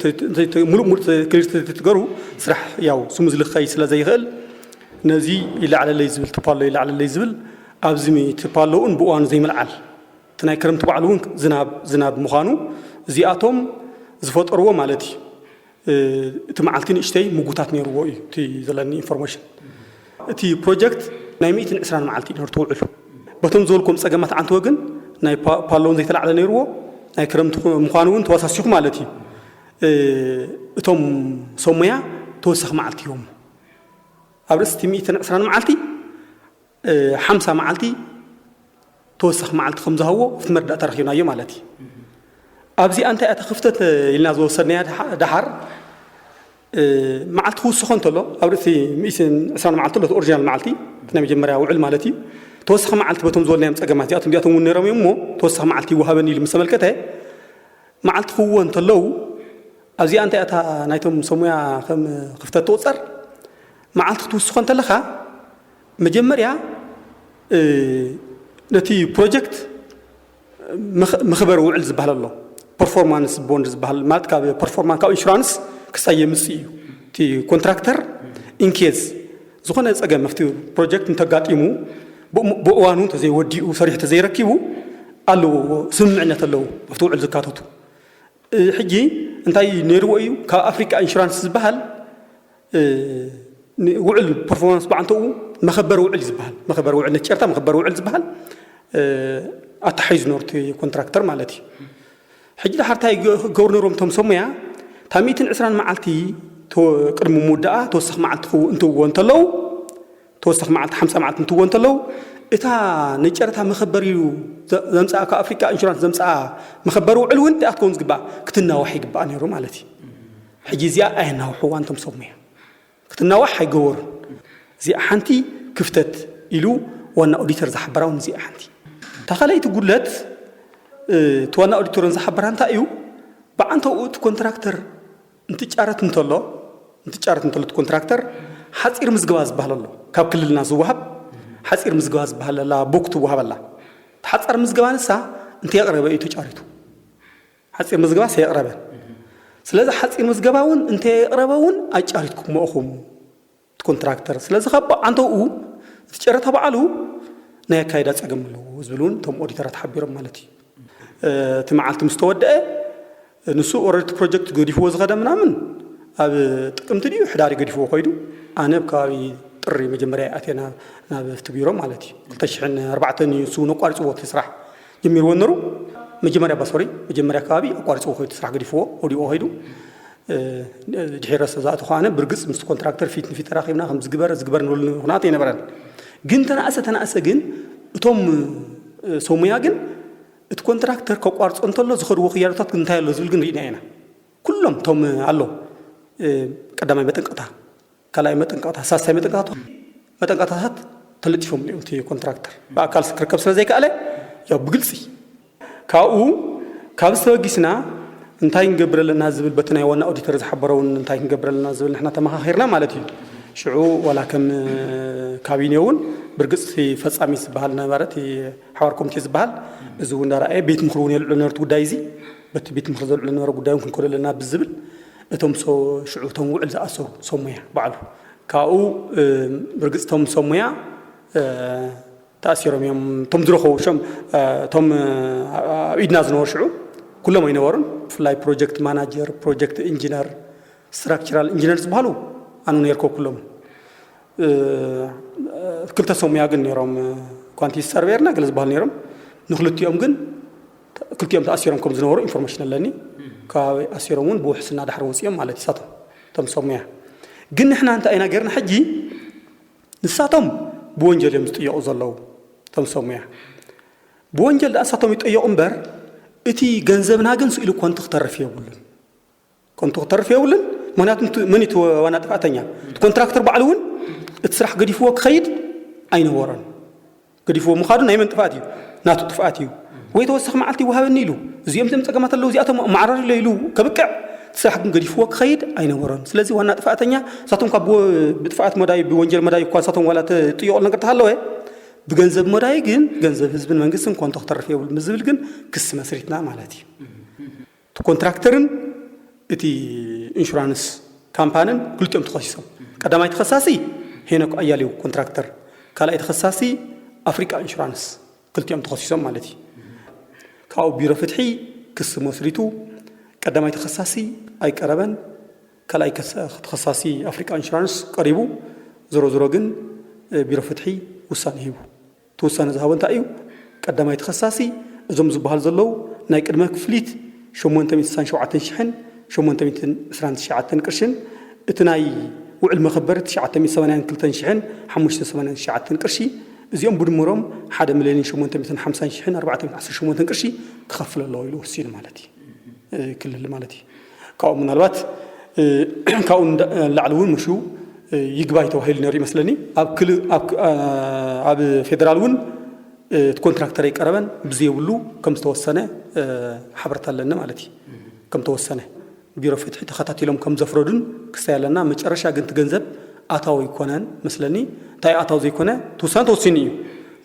ሙሉእ ሙሉእ ክሊር ተትገሩ ስራሕ ያው ስሙ ዝልኸይ ስለ ዘይኽእል ነዚ ይለዓለለይ ዝብል ትፓሎ ይለዓለለይ ዝብል ኣብዚ ትፓሎውን ብእዋኑ ዘይምልዓል እቲ ናይ ክረምቲ ባዕሉ እውን ዝናብ ዝናብ ምዃኑ እዚኣቶም ዝፈጠርዎ ማለት እዩ። እቲ መዓልቲ ንእሽተይ ምጉታት ነይርዎ እዩ እቲ ዘለኒ ኢንፎርሜሽን። እቲ ፕሮጀክት ናይ ሚእትን ዕስራን መዓልቲ እዩ ነርቱ ውዕሉ። በቶም ዝበልኩም ጸገማት ዓንተወ ግን ናይ ፓሎውን ዘይተላዕለ ነይርዎ ናይ ክረምቲ ምዃኑ እውን ተወሳሲኹ ማለት እዩ። እቶም ሰሙያ ተወሳኺ መዓልቲ እዮም። ኣብ ርእሲ እቲ ሚእትን ዕስራን መዓልቲ ሓምሳ መዓልቲ ተወሳኺ መዓልቲ ከም ዝሃብዎ ኣብቲ መረዳእታ ረኺብናዮ ማለት እዩ። ኣብዚኣ እንታይ እያ ክፍተት ኢልና ዝወሰድናያ ደሓር መዓልቲ ክውስኾ እንተሎ ኣብ ርእሲ ሚእትን ዕስራን መዓልቲ ኣሎ ኦሪጂናል መዓልቲ ናይ መጀመርያ ውዕል ማለት እዩ። ተወሳኺ መዓልቲ በቶም ዝበልናዮም ፀገማት እዚኣቶም እዚኣቶም እውን ነይሮም እዮም እሞ ተወሳኺ መዓልቲ ይወሃበኒ ኢሉ ምስ ተመልከተ መዓልቲ ክውዎ እንተለዉ ኣብዚኣ እንታይ እታ ናይቶም ሰሙያ ከም ክፍተት ትቑፀር መዓልቲ ክትውስኾ እንተለኻ መጀመርያ ነቲ ፕሮጀክት መኽበሪ ውዕል ዝበሃል ኣሎ። ፐርፎርማንስ ቦንድ ዝበሃል ማለት ካብ ፐርፎርማንስ ካብ ኢንሹራንስ ክሳይ የምፅእ እዩ። እቲ ኮንትራክተር ኢንኬዝ ዝኾነ ፀገም ኣብቲ ፕሮጀክት እንተጋጢሙ ብእዋኑ እንተዘይወዲኡ ሰሪሑ እንተዘይረኪቡ ኣለዎ ስምምዕነት ኣለዎ ኣብቲ ውዕል ዝካተቱ። ሕጂ እንታይ ነይርዎ እዩ ካብ ኣፍሪካ ኢንሹራንስ ዝበሃል ውዕል ፐርፎርማንስ ብዓንተኡ መኸበሪ ውዕል ዝበሃል መኸበሪ ውዕል ነቲ ጨርታ መኸበሪ ውዕል ዝበሃል ኣተሓሒዙ ነሩ እቲ ኮንትራክተር ማለት እዩ። ሕጂ ድሓር እንታይ ገብሩ ነሮም እቶም ሰሙያ እታ ሚእትን ዕስራን መዓልቲ ቅድሚ ምውዳኣ ተወሳኺ መዓልቲ እንትውዎ እንተለዉ ተወሳኺ መዓልቲ ሓምሳ መዓልቲ እንትውዎ እንተለዉ እታ ንጨረታ መኸበሪ ዘምፅኣ ካብ ኣፍሪካ ኢንሹራንስ ዘምፅኣ መኸበሪ ውዕል እውን እንታይ ክትከውን ዝግባእ ክትናዋሕ ይግባእ ነይሩ ማለት እዩ። ሕጂ እዚኣ ኣየናውሕዋ እንቶም ሰሙያ ክትናዋሕ ኣይገበሩን። እዚኣ ሓንቲ ክፍተት ኢሉ ዋና ኦዲተር ዝሓበራ እውን እዚኣ ሓንቲ። እታ ካልኣይቲ ጉድለት እቲ ዋና ኦዲተርን ዝሓበራ እንታይ እዩ ብዓንተኡ እቲ ኮንትራክተር እንትጫረት እንተሎ እንትጫረት እንተሎ እቲ ኮንትራክተር ሓፂር ምዝገባ ዝበሃል ኣሎ ካብ ክልልና ዝወሃብ ሓፂር ምዝገባ ዝበሃል ኣላ ቡክ ትወሃበላ ሓፃር ምዝገባ ንሳ እንተየቕረበ እዩ ተጫሪቱ ሓፂር ምዝገባ ሰየቕረበ ስለዚ ሓፂር ምዝገባ እውን እንተየቕረበ እውን ኣጫሪትኩም መእኹም እቲ ኮንትራክተር ስለዚ ካብ ዓንተኡ እቲ ጨረታ በዓሉ ናይ ኣካይዳ ፀገም ኣለዎ ዝብል እውን እቶም ኦዲተራት ሓቢሮም ማለት እዩ። እቲ መዓልቲ ምስ ተወደአ ንሱ ኦረዲ ፕሮጀክት ገዲፍዎ ዝኸደ ምናምን ኣብ ጥቅምቲ ድዩ ሕዳሪ ገዲፍዎ ኮይዱ ኣነ ኣብ ከባቢ ጥሪ መጀመርያ ኣትየ ናብ እቲ ቢሮ ማለት እዩ ክልተ ሽሕን ኣርባዕተን እዩ ንሱ እውን ኣቋሪፅዎ እቲ ስራሕ ጀሚርዎ ነሩ መጀመርያ ባሶሪ መጀመርያ ከባቢ ኣቋሪፅዎ ኮይዱ ስራሕ ገዲፍዎ ወዲዎ ኮይዱ ድሒረ ዝተዛእቱ ከዓነ ብርግፅ ምስ ኮንትራክተር ፊት ንፊት ተራኺብና ከም ዝግበር ዝግበር ንብሉ ኩነታት ኣይነበረን። ግን ተናእሰ ተናእሰ ግን እቶም ሰሙያ ግን እቲ ኮንትራክተር ከቋርፆ እንተሎ ዝኸድዎ ክያዶታት እንታይ ኣሎ ዝብል ግን ርኢና ኢና። ኩሎም እቶም ኣሎ ቀዳማይ መጠንቀቕታ ካልኣይ መጠንቀቕታ ሳሳይ መጠንቀቕታ መጠንቀቕታታት ተለጢፎም እዮም እቲ ኮንትራክተር ብኣካል ክርከብ ስለ ዘይከኣለ ያው ብግልፂ ካብኡ ካብ ዝተበጊስና እንታይ ክንገብር ኣለና ዝብል በቲ ናይ ዋና ኦዲተር ዝሓበረውን እንታይ ክንገብር ኣለና ዝብል ንሕና ተመኻኺርና ማለት እዩ። ሽዑ ዋላ ከም ካቢኔ እውን ብርግፅ ፈፃሚ ዝበሃል ነበረ እቲ ሓዋር ኮሚቴ ዝበሃል እዚ እውን እንዳረኣየ ቤት ምክሪ እውን የልዕሎ ነበርቲ ጉዳይ እዚ በቲ ቤት ምክሪ ዘልዕሎ ነበረ ጉዳይ እውን ክንከዶ ኣለና ብዝብል እቶም ሽዑ እቶም ውዕል ዝኣሰሩ ሰሙያ ባዕሉ ካብኡ ብርግፅ እቶም ሰሙያ ተኣሲሮም እዮም እቶም ዝረኸቡ ሸም እቶም ኣብ ኢድና ዝነበሩ ሽዑ ኩሎም ኣይነበሩን ብፍላይ ፕሮጀክት ማናጀር ፕሮጀክት ኢንጂነር ስትራክቸራል ኢንጂነር ዝበሃሉ ኣኑ ነርኮ ኩሎም ክልተ ሰሙያ ግን ነሮም ኳንቲቲ ሰርቬየርና ገለ ዝበሃሉ ነሮም ንክልቲኦም ግን ክልቲኦም ተኣሲሮም ከም ዝነበሩ ኢንፎርሜሽን ኣለኒ። ከባቢ ኣሲሮም እውን ብውሕስና ዳሕሪ ወፂኦም ማለት እዩ ሳቶም እቶም ሰሙያ ግን ንሕና እንታይ ኢና ገርና ሕጂ ንሳቶም ብወንጀል እዮም ዝጥየቑ ዘለዉ እቶም ሰሙያ ብወንጀል ዳኣ ንሳቶም ይጠየቑ እምበር እቲ ገንዘብና ግን ስኢሉ ኮንቱ ክተርፍ የብሉን ኮንቱ ክተርፍ የብሉን ምክንያቱ መን እቲ ዋና ጥፍኣተኛ እቲ ኮንትራክተር ባዕሉ እውን እቲ ስራሕ ገዲፍዎ ክኸይድ ኣይነበሮን ገዲፍዎ ምኻዱ ናይ መን ጥፍኣት እዩ ናቱ ጥፍኣት እዩ ወይ ተወሳኺ መዓልቲ ይወሃበኒ ኢሉ እዚኦም እዚኦም ፀገማት ኣለዉ እዚኣቶም ማዕረር ኢሎ ኢሉ ከብቅዕ እቲ ስራሕ ግን ገዲፍዎ ክኸይድ ኣይነበሮን ስለዚ ዋና ጥፍኣተኛ ንሳቶም ካብ ብጥፍኣት መዳይ ብወንጀል መዳይ እኳ ንሳቶም ዋላ ትጥየቑ ነገር ተሃለወ ብገንዘብ መዳይ ግን ገንዘብ ህዝብን መንግስትን ኮንቶ ክተርፍ የብሉ ዝብል ግን ክሲ መስሪትና ማለት እዩ እቲ ኮንትራክተርን እቲ ኢንሹራንስ ካምፓንን ክልቲኦም ተኸሲሶም። ቀዳማይ ተኸሳሲ ሄኖክ ኣያሌው ኮንትራክተር፣ ካልኣይ ተኸሳሲ ኣፍሪቃ ኢንሹራንስ፣ ክልቲኦም ተኸሲሶም ማለት እዩ። ካብኡ ቢሮ ፍትሒ ክሲ መስሪቱ። ቀዳማይ ተኸሳሲ ኣይቀረበን፣ ካልኣይ ከሰ- ተኸሳሲ ኣፍሪቃ ኢንሹራንስ ቀሪቡ። ዞሮ ዞሮ ግን እ፣ ቢሮ ፍትሒ ውሳነ ሂቡ። እቲ ውሳነ ዝሃቦ እንታይ እዩ? ቀዳማይ ተኸሳሲ እዞም ዝበሃሉ ዘለዉ ናይ ቅድመ ክፍሊት ሸሞንተ ሚእቲ ስሳን ሸውዓተን ሽሕን ሸሞንተ ሚእትን ዕስራን ትሽዓተን ቅርሽን፣ እቲ ናይ ውዕል መኸበሪ ትሽዓተ ሚእቲ ሰማንያን ክልተን ሽሕን ሓሙሽተ ሰማንያን ትሽዓተን ቅርሺ፣ እዚኦም ብድምሮም ሓደ ሚልዮንን ሸሞንተ ሚእትን ሓምሳን ሽሕን ኣርባዕተ ሚእትን ዓሰርተ ሸሞንተን ቅርሺ ክኸፍል ኣለዎ ኢሉ ወሲኑ ማለት እዩ። እ፣ ክልል ማለት እዩ። ካብኡ ምናልባት፣ እ፣ ካብኡ ንዳ- ንላዕሊ እውን ምሹ፣ እ፣ ይግባይ ተባሂሉ ነይሩ ይመስለኒ። ኣብ ክል- ኣብ ክ- እ፣ ኣብ ፌደራል እውን፣ እ፣ እቲ ኮንትራክተር ኣይቀረበን፣ ብዘይብሉ ከም ዝተወሰነ፣ እ፣ ሓበሬታ ኣለኒ ማለት እዩ። ከም ተወሰነ ቢሮ ፍትሒ ተኸታቲሎም ከም ዘፍረዱን ክስታይ ኣለና። መጨረሻ ግን እቲ ገንዘብ ኣታዊ ኣይኮነን መስለኒ። እንታይ ኣታዊ ዘይኮነ? እቲ ውሳነ ተወሲኑ እዩ።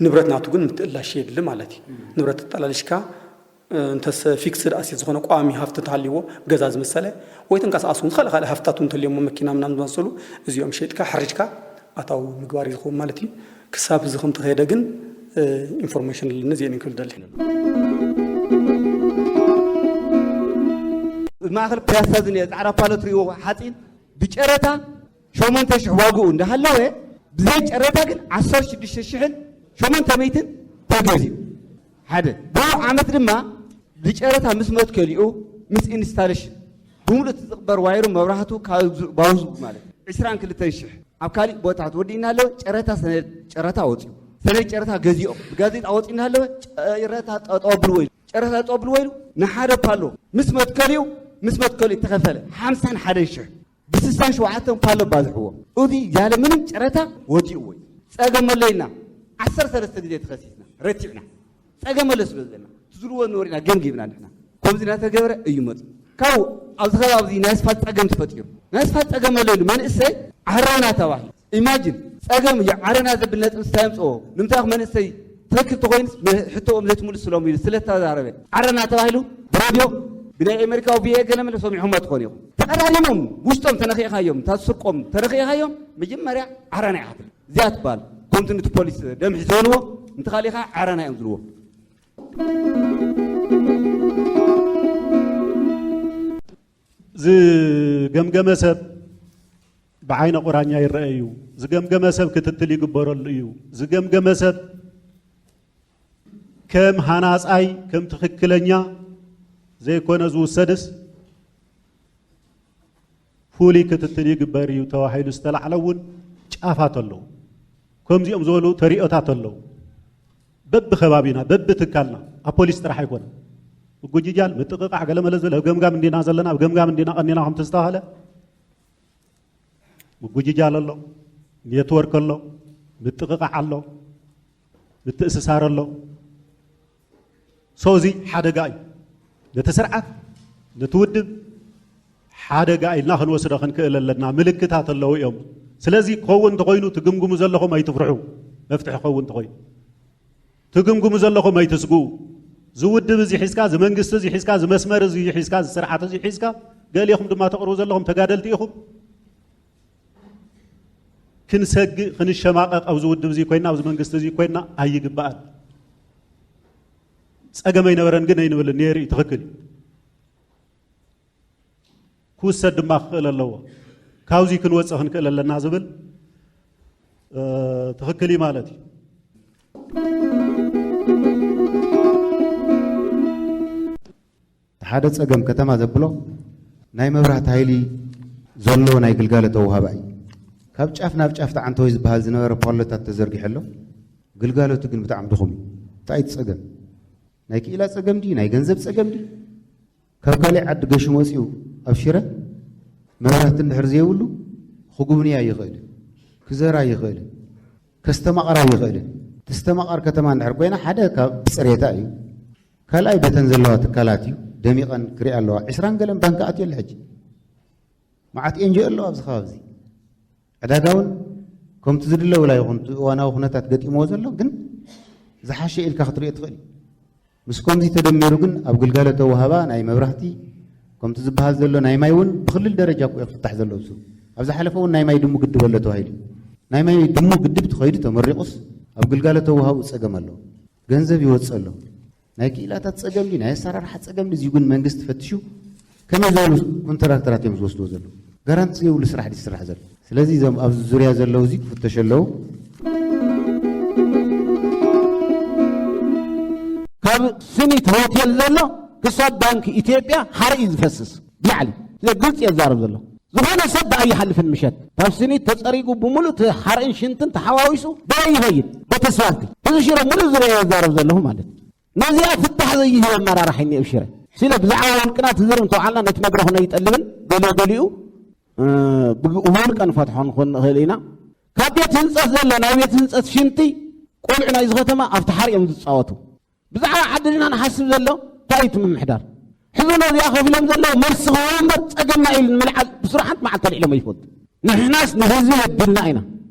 ንብረት ናቱ ግን ምትእላሽ የድሊ ማለት እዩ። ንብረት ተጠላሊሽካ፣ እ፣ እንተስ ፊክስድ ኣሴት ዝኾነ ቋሚ ሃፍቲ እንተሃልይዎ፣ ገዛ ዝመሰለ፣ ወይ ተንቀሳቓሲ እውን ካልእ ካልእ ሃፍትታት እውን እንተልዮሞ፣ መኪና ምናምን ዝመሰሉ፣ እዚኦም ሸይጥካ ሕሪጅካ ኣታዊ ምግባር እዩ ዝኸውን ማለት እዩ። ክሳብ እዚ ከም ተኸየደ ግን፣ እ፣ ኢንፎርሜሽን ኣለኒ፣ እዚአን ክብል ደሊ። ማእኸል ፒያሳ ዝኒአ ፃዕዳ ፓሎ ትሪእዎ፣ ሓፂን ብጨረታ ሸሞንተ ሽሕ ዋግኡ እንዳሃለወ፣ ብዘይ ጨረታ ግን ዓሰርተ ሽዱሽተ ሽሕን ሸሞንተ ሚእትን ተገዚኡ። ሓደ ብኡ ዓመት ድማ ብጨረታ ምስ መትከሊኡ፣ ምስ ኢንስታሌሽን፣ ብምሉእ እቲ ዝቕበር ዋይሩ፣ መብራህቱ ካብ ዝ- ባውዙ ማለት ዕስራን ክልተን ሽሕ። ኣብ ካሊእ ቦታ ወዲእና ኣለወ፣ ጨረታ ሰነድ ጨረታ ወፂኡ፣ ሰነድ ጨረታ ገዚኦም ብጋዜጣ ወፂእና ኣለወ፣ ጨረታ ጠጠው ብልዎ ኢሉ፣ ጨረታ ጠጠው ብልዎ ኢሉ፣ ንሓደ ፓሎ ምስ መትከሊኡ፣ ምስ መትከሊኡ እተኸፈለ ሓምሳን ሓደን ሽሕ፣ ብስሳን ሸውዓተን ፓሎ ባዝሕዎ። እዚ ያለ ምንም ጨረታ ወዲእዎ እዩ። ጸገም ኣሎ ኢልና ዓሰርተ ሰለስተ ግዜ ተኸሲስና፣ ረቲዕና። ጸገም ኣሎ ስለ ዘለና፣ ትዝልዎ ንወሪና ገምጊብና ንሕና። ከምዚ እናተገበረ እዩ መጽኡ። ካብኡ ኣብዚ ከባቢ እዚ ናይ ኣስፋልት ጸገም ተፈጢሩ። ናይ ኣስፋልት ጸገም ኣሎ ኢሉ መንእሰይ ዓረና ተባሂሉ። ኢማጂን፣ ጸገም እዩ፣ ዓረና ዘብል ነጥቢ እንታይ የምጽኦ? ንምንታይ መንእሰይ ትኽክል ተኾይኑስ ም- ሕቶኦም ዘይትምልስሎም ኢሉ ስለ ተዛረበ፣ ዓረና ተባሂሉ ብሬድዮ፣ ብናይ ኣሜሪካዊ ቪኦኤ ገለ መለ ሰሚዕኹሞ ትኾኑ ኢኹም። ተቐዳዲሞም ውሽጦም ተነኺእኻዮም፣ እታ ስርቆም ተነኺእኻዮም፣ መጀመርያ ዓረና ኢኻ ትብል። እዚኣ ትበሃል። ከምቲ ንቲ ፖሊስ ደምሒ ዝበልዎ፣ እንተኻሊኻ ዓረና እዮም ዝብልዎ። ዝገምገመ ሰብ ብዓይነ ቁራኛ ይረአ እዩ። ዝገምገመ ሰብ ክትትል ይግበረሉ እዩ። ዝገምገመ ሰብ ከም ሃናጻይ፣ ከም ትኽክለኛ ዘይኮነ ዝውሰድስ፣ ፍሉይ ክትትል ይግበር እዩ ተባሂሉ ዝተላዕለ እውን ጫፋት ኣለዉ። ከምዚኦም ዝበሉ ተሪኦታት ኣለዉ። በብኸባቢና፣ በብትካልና፣ ኣብ ፖሊስ ጥራሕ ኣይኮነን። ምጉጅጃል፣ ምጥቕቓዕ፣ ገለመለ ዝብል ኣብ ገምጋም እንዲና ዘለና፣ ኣብ ገምጋም እንዲና ቀኒና ከም ዝተባሃለ፣ ምጉጅጃል ኣሎ፣ ኔትወርክ ኣሎ፣ ምጥቕቓዕ ኣሎ፣ ምትእስሳር ኣሎ። ሶ እዚ ሓደጋ እዩ። ነቲ ስርዓት፣ ነቲ ውድብ ሓደጋ ኢልና ክንወስዶ ክንክእል ኣለና። ምልክታት ኣለዉ እዮም። ስለዚ ክኸውን እንተኾይኑ ትግምግሙ ዘለኹም ኣይትፍርሑ። መፍትሒ ክኸውን እንተኾይኑ ትግምግሙ ዘለኹም ኣይትስግኡ። እዚ ውድብ እዚ ሒዝካ፣ እዚ መንግስቲ እዚ ሒዝካ፣ እዚ መስመር እዚ ሒዝካ፣ እዚ ስርዓት እዚ ሒዝካ፣ ገሊኹም ድማ ተቕርቡ ዘለኹም ተጋደልቲ ኢኹም። ክንሰግእ፣ ክንሸማቐቕ ኣብዚ ውድብ እዚ ኮይንና፣ ኣብዚ መንግስቲ እዚ ኮይንና ኣይግባእን። ጸገም ኣይነበረን ግን ኣይንብልን፣ ነይሩ እዩ፣ ትኽክል እዩ። ክውሰድ ድማ ክኽእል ኣለዎ። ካብዚ ክንወፅእ ክንክእል ኣለና ዝብል፣ እ፣ ትኽክል እዩ ማለት እዩ። ሓደ ጸገም ከተማ ዘብሎ ናይ መብራህቲ ሃይሊ ዘሎ ናይ ግልጋሎት ኣወሃባ እዩ። ካብ ጫፍ ናብ ጫፍ ተዓንተወይ ዝበሃል ዝነበረ ፓሎታት ተዘርጊሑ ኣሎ። ግልጋሎቱ ግን ብጣዕሚ ድኹም እዩ። እንታይ እቲ ጸገም? ናይ ክኢላ ጸገም ድዩ? ናይ ገንዘብ ጸገም ድዩ? ካብ ካልእ ዓዲ ገሹ መጺኡ ኣብ ሽረ መብራህቲ እንድሕር ዘይብሉ ክጉብንያ ኣይኽእልን፣ ክዘራ ኣይኽእልን፣ ከስተማቕራ ኣይኽእልን። ተስተማቐር ከተማ እንድሕር ኮይና ሓደ ካብ ብጽሬታ እዩ። ካልኣይ በተን ዘለዋ ትካላት እዩ ደሚቐን ክሪኣ ኣለዋ። ዕስራን ገለን ባንክ ኣትዮ ኣሎ ሕጂ። መዓት ኤንጂኦ ኣለዋ ኣብዚ ከባቢ እዚ። ዕዳጋ እውን ከምቲ ዝድለ ውላ ይኹን እቲ እዋናዊ ኩነታት ገጢምዎ ዘሎ ግን ዝሓሸ ኢልካ ክትሪኦ ትኽእል እዩ። ምስ ከምዚ ተደሚሩ ግን ኣብ ግልጋሎት ኣወሃባ ናይ መብራህቲ ከምቲ ዝበሃል ዘሎ ናይ ማይ እውን ብክልል ደረጃ እኮ እዩ ክፍታሕ ዘለዎ። እሱ ኣብ ዝሓለፈ እውን ናይ ማይ ድሙ ግድብ ኣሎ ተባሂሉ እዩ። ናይ ማይ ድሙ ግድብ ተኸይዱ ተመሪቑስ ኣብ ግልጋሎት ኣወሃቡ ጸገም ኣለዎ። ገንዘብ ይወጽእ ኣሎ። ናይ ክኢላታት ጸገም ድዩ፣ ናይ ኣሰራርሓ ጸገም ድዩ፣ እዚኡ ግን መንግስቲ ፈትሹ። ከመይ ዝበሉ ኮንትራክተራት እዮም ዝወስድዎ ዘለዉ? ጋራንቲ ዘይብሉ ስራሕ ድዩ ዝስራሕ ዘሎ? ስለዚ እዞም ኣብዚ ዙርያ ዘለዉ እዚ ክፍተሹ ኣለዉ። ካብ ስኒት ሆቴል ዘሎ ክሳብ ባንክ ኢትዮጵያ ሓርኢ ዝፈስስ ብላዕሊ ግልፂ የዛረብ ዘሎ። ዝኾነ ሰብ ብኣይ ይሓልፍን ምሸት ካብ ስኒት ተፀሪጉ ብምሉእ እቲ ሓርእን ሽንትን ተሓዋዊሱ ብኣይ ይኸይድ በተስፋልቲ። እዚ ሽረ ሙሉእ ዙርያ የዛረብ ዘለኹ ማለት እዩ። ነዚኣ ፍታሕ ዘይህብ ኣመራርሓ እኒኦ ሽረ። ስለ ብዛዕባ ውልቅና ትዝርም ተውዓልና ነቲ መድረኽ ነይጠልብን ገሊኡ ገሊኡ ብውልቀ ንፈትሖ ንኾን ንኽእል ኢና። ካብ ቤት ህንፀት ዘሎ ናይ ቤት ህንፀት ሽንቲ ቆልዑ ናይዚ ከተማ ኣብቲ ሓር እዮም ዝፃወቱ። ብዛዕባ ዓድና ንሓስብ ዘሎ እንታይ እዩ እቲ ምምሕዳር? ሕዚ ነዚኣ ከፊሎም ዘለዉ መልሲ ክህቡ እምበር ፀገምና ኢሉ ንምልዓል ብስሩ ሓንቲ መዓልቲ ኣልዒሎም ኣይፈልጡ። ንሕናስ ንህዝቢ ወዲልና ኢና።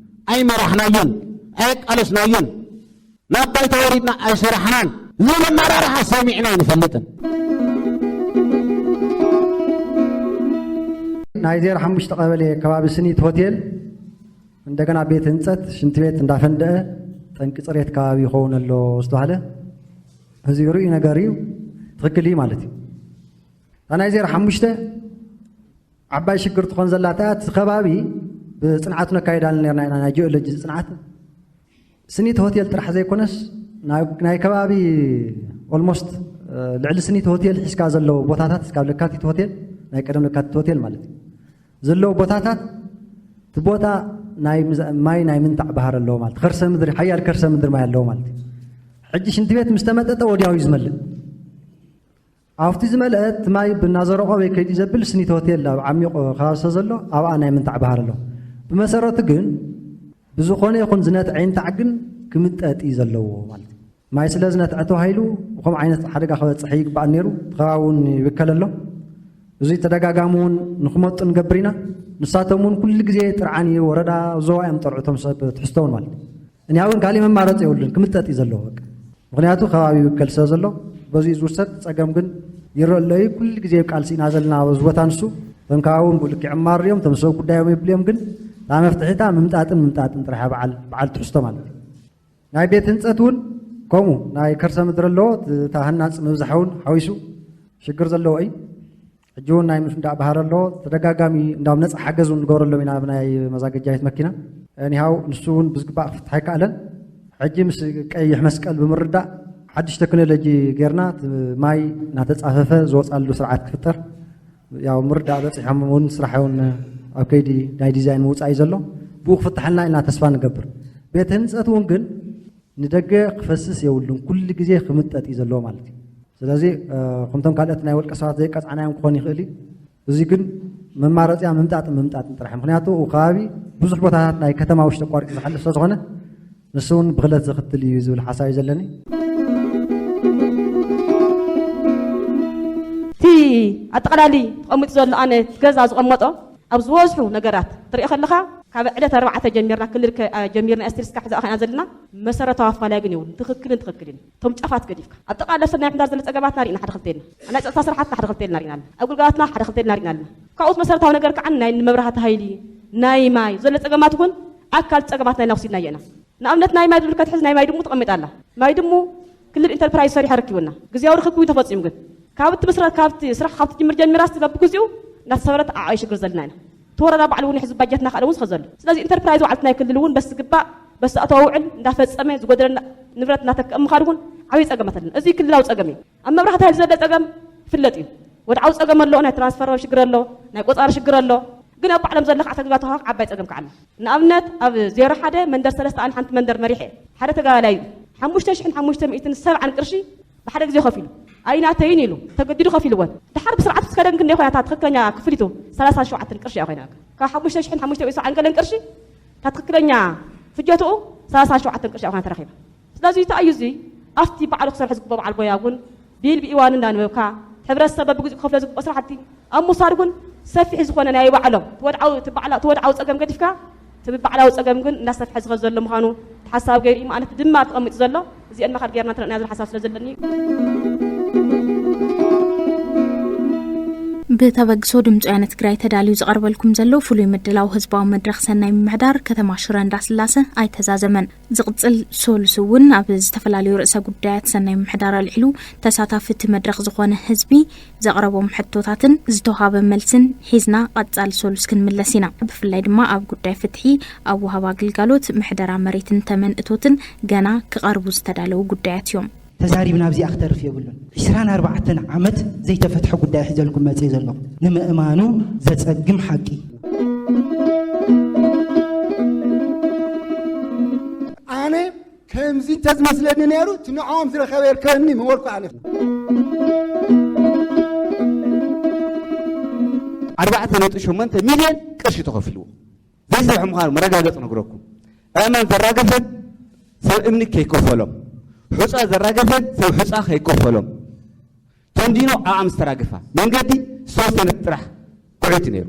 ኣይመራሕናዮን፣ ኣየቃለስናዮን፣ ናብ ባይታ ወሪድና ኣይሰራሕናን ዝብል ኣመራርሓ ሰሚዕና ኣይንፈልጥን። ናይ ዜሮ ሓሙሽተ ቀበሌ ከባቢ ስኒት ሆቴል እንደገና ቤት ህንፀት ሽንቲ ቤት እንዳፈንደአ ጠንቂ ፅሬት ከባቢ ይኸውን ኣሎ ዝተባህለ እዚ ርኡይ ነገር እዩ። ትኽክል እዩ ማለት እዩ። እታ ናይ ዜሮ ሓሙሽተ ዓባይ ሽግር ትኾን ዘላ እታ እቲ ከባቢ ብፅንዓቱ ነካይዳሉ ነርና ኢና ናይ ጂኦሎጂ ፅንዓት ስኒት ሆቴል ጥራሕ ዘይኮነስ ናይ ከባቢ ኦልሞስት ልዕሊ ስኒት ሆቴል ሒዝካ ዘለዉ ቦታታት እስካብ ለካቲት ሆቴል ናይ ቀደም ለካቲት ሆቴል ማለት እዩ ዘለዉ ቦታታት እቲ ቦታ ናይ ማይ ናይ ምንታዕ ባህር ኣለዎ ማለት ከርሰ ምድሪ ሓያል ከርሰ ምድሪ ማይ ኣለዎ ማለት እዩ። ሕጂ ሽንቲ ቤት ምስ ተመጠጠ ወዲያው እዩ ዝመልእ። ኣብቲ ዝመልአ እቲ ማይ ብናዘረቆ ወይ ከይዲ ዘብል ስኒት ሆቴል ኣብ ዓሚቑ ከባቢ ስለ ዘሎ ኣብኣ ናይ ምንታዕ ባህር ኣለዎ። ብመሰረቱ ግን ብዝኾነ ይኹን ዝነትዐ ይንታዕ ግን ክምጠጥ እዩ ዘለዎ ማለት እዩ። ማይ ስለ ዝነትዐ ተባሂሉ ብኸምኡ ዓይነት ሓደጋ ክበፅሕ ይግባእ ነይሩ። እቲ ከባቢ እውን ይብከል ኣሎ። እዚ ተደጋጋሚ እውን ንክመጡ ንገብር ኢና። ንሳቶም እውን ኩሉ ግዜ ጥርዓን እዩ ወረዳ ዞባ እዮም ጠርዑ እቶም ሰብ ትሕዝቶ እውን ማለት እዩ። እኒኣ እውን ካሊእ መማረፂ የብሉን ክምጠጥ እዩ ዘለዎ በቃ። ምክንያቱ ከባቢ ይብከል ስለ ዘሎ በዚ ዝውሰድ ፀገም ግን ይረአ ኣሎ እዩ። ኩሉ ግዜ ቃልሲ ኢና ዘለና ኣብዚ ቦታ ንሱ እቶም ከባቢ እውን ብልክዕ ይማርሩ እዮም እቶም ሰብ ጉዳዮም የብልዮም ግን እታ መፍትሒታ ምምጣጥን ምምጣጥን ጥራሕ እያ በዓል በዓል ትሕዝቶ ማለት እዩ። ናይ ቤት ህንፀት እውን ከምኡ ናይ ከርሰ ምድሪ ኣለዎ። እታ ህናፅ ምብዛሕ እውን ሓዊሱ ሽግር ዘለዎ እዩ። ሕጂ እውን ናይ ምፍንዳእ ባህሪ ኣለዎ። ተደጋጋሚ እንዳብ ነፃ ሓገዝ እውን ንገብረሎም ኢና ብናይ መዛገጃ ቤት መኪና። እኒሃው ንሱ እውን ብዝግባእ ክፍታሕ ኣይከኣለን። ሕጂ ምስ ቀይሕ መስቀል ብምርዳእ ሓድሽ ቴክኖሎጂ ጌርና እቲ ማይ እናተፃፈፈ ዝወፃሉ ስርዓት ክፍጠር ያው ምርዳእ በፂሖም እውን ስራሕ እውን ኣብ ከይዲ ናይ ዲዛይን ምውፃእ እዩ ዘሎ። ብኡ ክፍታሐልና ኢና ተስፋ ንገብር። ቤት ህንፀት እውን ግን ንደገ ክፈስስ የብሉን፣ ኩሉ ግዜ ክምጠጥ እዩ ዘለዎ ማለት እዩ። ስለዚ ከምቶም ካልኦት ናይ ወልቀ ሰባት ዘይቀፃዕናዮም ክኾን ይኽእል እዩ። እዚ ግን መማረፂያ ምምጣጥን ምምጣጥን ጥራሕ እዩ። ምክንያቱ ኡ ከባቢ ብዙሕ ቦታታት ናይ ከተማ ውሽጢ ኣቋሪፁ ዝሓልፍ ስለዝኾነ ንሱ እውን ብኽለት ዘኽትል እዩ ዝብል ሓሳብ እዩ ዘለኒ። እቲ ኣጠቓላሊ ተቐሚጡ ዘሎ ኣነ ገዛ ዝቐመጦ ኣብ ዝበዝሑ ነገራት ትሪኦ ከለኻ ካብ ዕለት ኣርባዕተ ጀሚርና ክልል ጀሚርና ስቲል ስካዕ ዝኣኸና ዘለና መሰረታዊ ኣፋላይ ግን ይውን ትኽክልን ትኽክልን እቶም ጫፋት ገዲፍካ ኣጠቓላሊ ሰብ ናይ ምሕዳር ዘሎ ፀገማትና ርኢና ሓደ ክልተ ኢልና ናይ ፀጥታ ስራሓትና ሓደ ክልተ ኢልና ርኢና ኣለና ኣብ ግልጋሎትና ሓደ ክልተ ኢልና ርኢና ኣለና ካብኡት መሰረታዊ ነገር ከዓ ናይ መብራህቲ ሃይሊ ናይ ማይ ዘሎ ፀገማት እውን ኣካል ፀገማትና ኢና ወሲድና የና ንኣብነት ናይ ማይ ዝብል ከትሕዝ ናይ ማይ ድሙ ተቐሚጣ ኣላ ማይ ድሙ ክልል ኢንተርፕራይዝ ሰሪሑ ኣረኪቡና ግዜያዊ ርክክብ እዩ ተፈፂሙ ግን ካብ እቲ ምስረት ካብ እቲ ስራሕ ካብ ትጅምር ጀሚራ ስ በብግዚኡ እናተሰበረት ዓዓይ ሽግር ዘለና ኢና እቲ ወረዳ ባዕሉ እውን ይሕዝ ባጀትና ካልእ እውን ዝኸዘሉ ስለዚ ኢንተርፕራይዝ ባዕልቲ ናይ ክልል እውን በስ ዝግባእ በስ ኣተዋ ውዕል እንዳፈፀመ ዝጎደለ ንብረት እናተክአ ምኻድ እውን ዓብይ ፀገማት ኣለና እዚ ክልላዊ ፀገም እዩ ኣብ መብራህቲ ሃይል ዘለ ፀገም ይፍለጥ እዩ ወድዓዊ ፀገም ኣሎ ናይ ትራንስፈር ሽግር ኣሎ ናይ ቆፃሪ ሽግር ኣሎ ግን ኣብ ባዕሎም ዘለካ ኣተግባር ተዋሃክ ዓባይ ፀገም ከዓለ ንኣብነት ኣብ ዜሮ ሓደ መንደር ሰለስተ ኣን ሓንቲ መንደር መሪሐ ሓደ ተጋባላይ እዩ ሓሙሽተ ሽሕን ሓሙሽተ ሚእትን ሰብዓን ቅርሺ ብሓደ ግዜ ከፊሉ ኣይናተይን ኢሉ ተገዲዱ ከፊልወን ድሓር ብስርዓት ምስ ከደን ግን ኮይና እታ ትክክለኛ ክፍሊቱ ሰላሳ ሸውዓተን ቅርሺ እያ ኮይና ካብ ሓሙሽተ ሽሕን ሓሙሽተ ሚእትን ሰብዓን ገለን ቅርሺ እታ ትክክለኛ ፍጀትኡ ሰላሳ ሸውዓተን ቅርሺ እያ ኮይና ተረኪባ ስለዚ እንታይ እዩ እዚ ኣብቲ ባዕሉ ክሰርሕ ዝግብኦ በዓል ጎያ እውን ቢል ብኢዋኑ እንዳንበብካ ሕብረተሰብ በብግዚኡ ክኸፍሎ ዝግብኦ ስራሕቲ ኣብ ምውሳድ እውን ሰፊሕ ዝኾነ ናይ ባዕሎም ትወድዓዊ ትባዕላ ትወድዓዊ ፀገም ገዲፍካ እቲ ብባዕላዊ ፀገም ግን እንዳሰፍሐ ዝኸድ ዘሎ ምዃኑ እቲ ሓሳብ ገይሩ እዩ ማለት ድማር ተቐሚጡ ዘሎ እዚአን መኻድ ገይርና ተረእና ዝብል ሓሳብ ስለ ዘለኒ እዩ። ብተበግሶ ድምፂ ወያነ ትግራይ ተዳልዩ ዝቐርበልኩም ዘሎ ፍሉይ ምድላው ህዝባዊ መድረኽ ሰናይ ምምሕዳር ከተማ ሽረ እንዳስላሰ ኣይተዛዘመን። ዝቕፅል ሶሉስ እውን ኣብ ዝተፈላለዩ ርእሰ ጉዳያት ሰናይ ምምሕዳር ኣልዒሉ ተሳታፊ እቲ መድረኽ ዝኾነ ህዝቢ ዘቕረቦም ሕቶታትን ዝተውሃበ መልስን ሒዝና ቀፃሊ ሶሉስ ክንምለስ ኢና። ብፍላይ ድማ ኣብ ጉዳይ ፍትሒ፣ ኣብ ወሃባ ግልጋሎት፣ ምሕደራ መሬትን ተመን እቶትን ገና ክቐርቡ ዝተዳለዉ ጉዳያት እዮም። ተዛሪብና ኣብዚኣ ክተርፍ የብሉን። ዕስራን ኣርባዕተን ዓመት ዘይተፈትሐ ጉዳይ ሒዘልኩም መፅእ ዘለኹ ንምእማኑ ዘፀግም ሓቂ። ኣነ ከምዚ እንተዝመስለኒ ነይሩ ትንዖም ዝረኸበ የርከበኒ ምበልኩ ኣነ። ኣርባዕተ ነጥቢ ሸሞንተ ሚልዮን ቅርሺ ተኸፊልዎ ዘይሰርሑ ምዃኑ መረጋገፂ ነግረኩም። ኣእማን ዘራገፈን ሰብ እምኒ ከይከፈሎም፣ ሑፃ ዘራገፈን ሰብ ሑፃ ከይከፈሎም፣ ተንዲኖ ዓዓም ዝተራገፋ መንገዲ ዝተወሰነ ጥራሕ ኩዒቱ ነይሩ።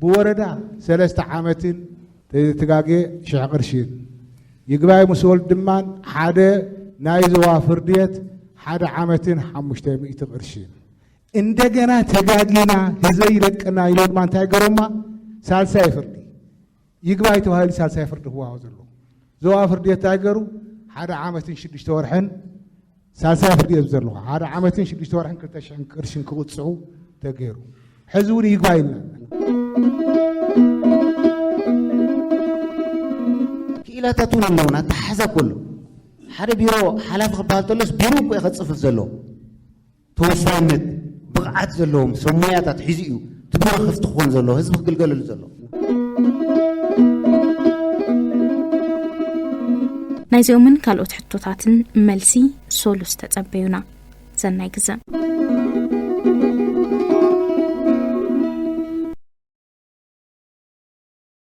ብወረዳ ሰለስተ ዓመትን ተጋጌ ሽሕ ቅርሽን ይግባይ ምስ ወልድ ድማን ሓደ ናይ ዞባ ፍርድየት ሓደ ዓመትን ሓሙሽተ ሚእቲ ቅርሽን። እንደገና ተጋጊና ህዝበይ ይለቅና ኢሎም ድማ እንታይ ገሮማ ሳልሳይ ፍርዲ ይግባይ ተባሂሉ ሳልሳይ ፍርዲ ክወሃቦ ዘሎ ዞባ ፍርድየት እንታይ ገሩ ሓደ ዓመትን ሽዱሽተ ወርሕን ሳልሳይ ፍርዲ እዮም ዘለኹ ሓደ ዓመትን ሽዱሽተ ወርሕን ክልተ ሽሕን ቅርሽን ክቕፅዑ ተገይሩ። ሕዚ እውን ይግባይ ኢልና ክኢላታት እውን ኣለውና ኣተሓሕዛ እኮ ኣሎ ሓደ ቢሮ ሓላፊ ክበሃል ተሎስ ቢሮ እኮ እዩ ከፅፍፍ ዘለዎ ተወፋይነት ብቕዓት ዘለዎም ሰብ ሞያታት ሒዙ እዩ እቲ ቢሮ ክፍቲ ክኾን ዘለዎ ህዝቢ ክግልገለሉ ዘለዎ ናይዚኦምን ካልኦት ሕቶታትን መልሲ ሶሉስ ተጸበዩና። ሰናይ ግዘ።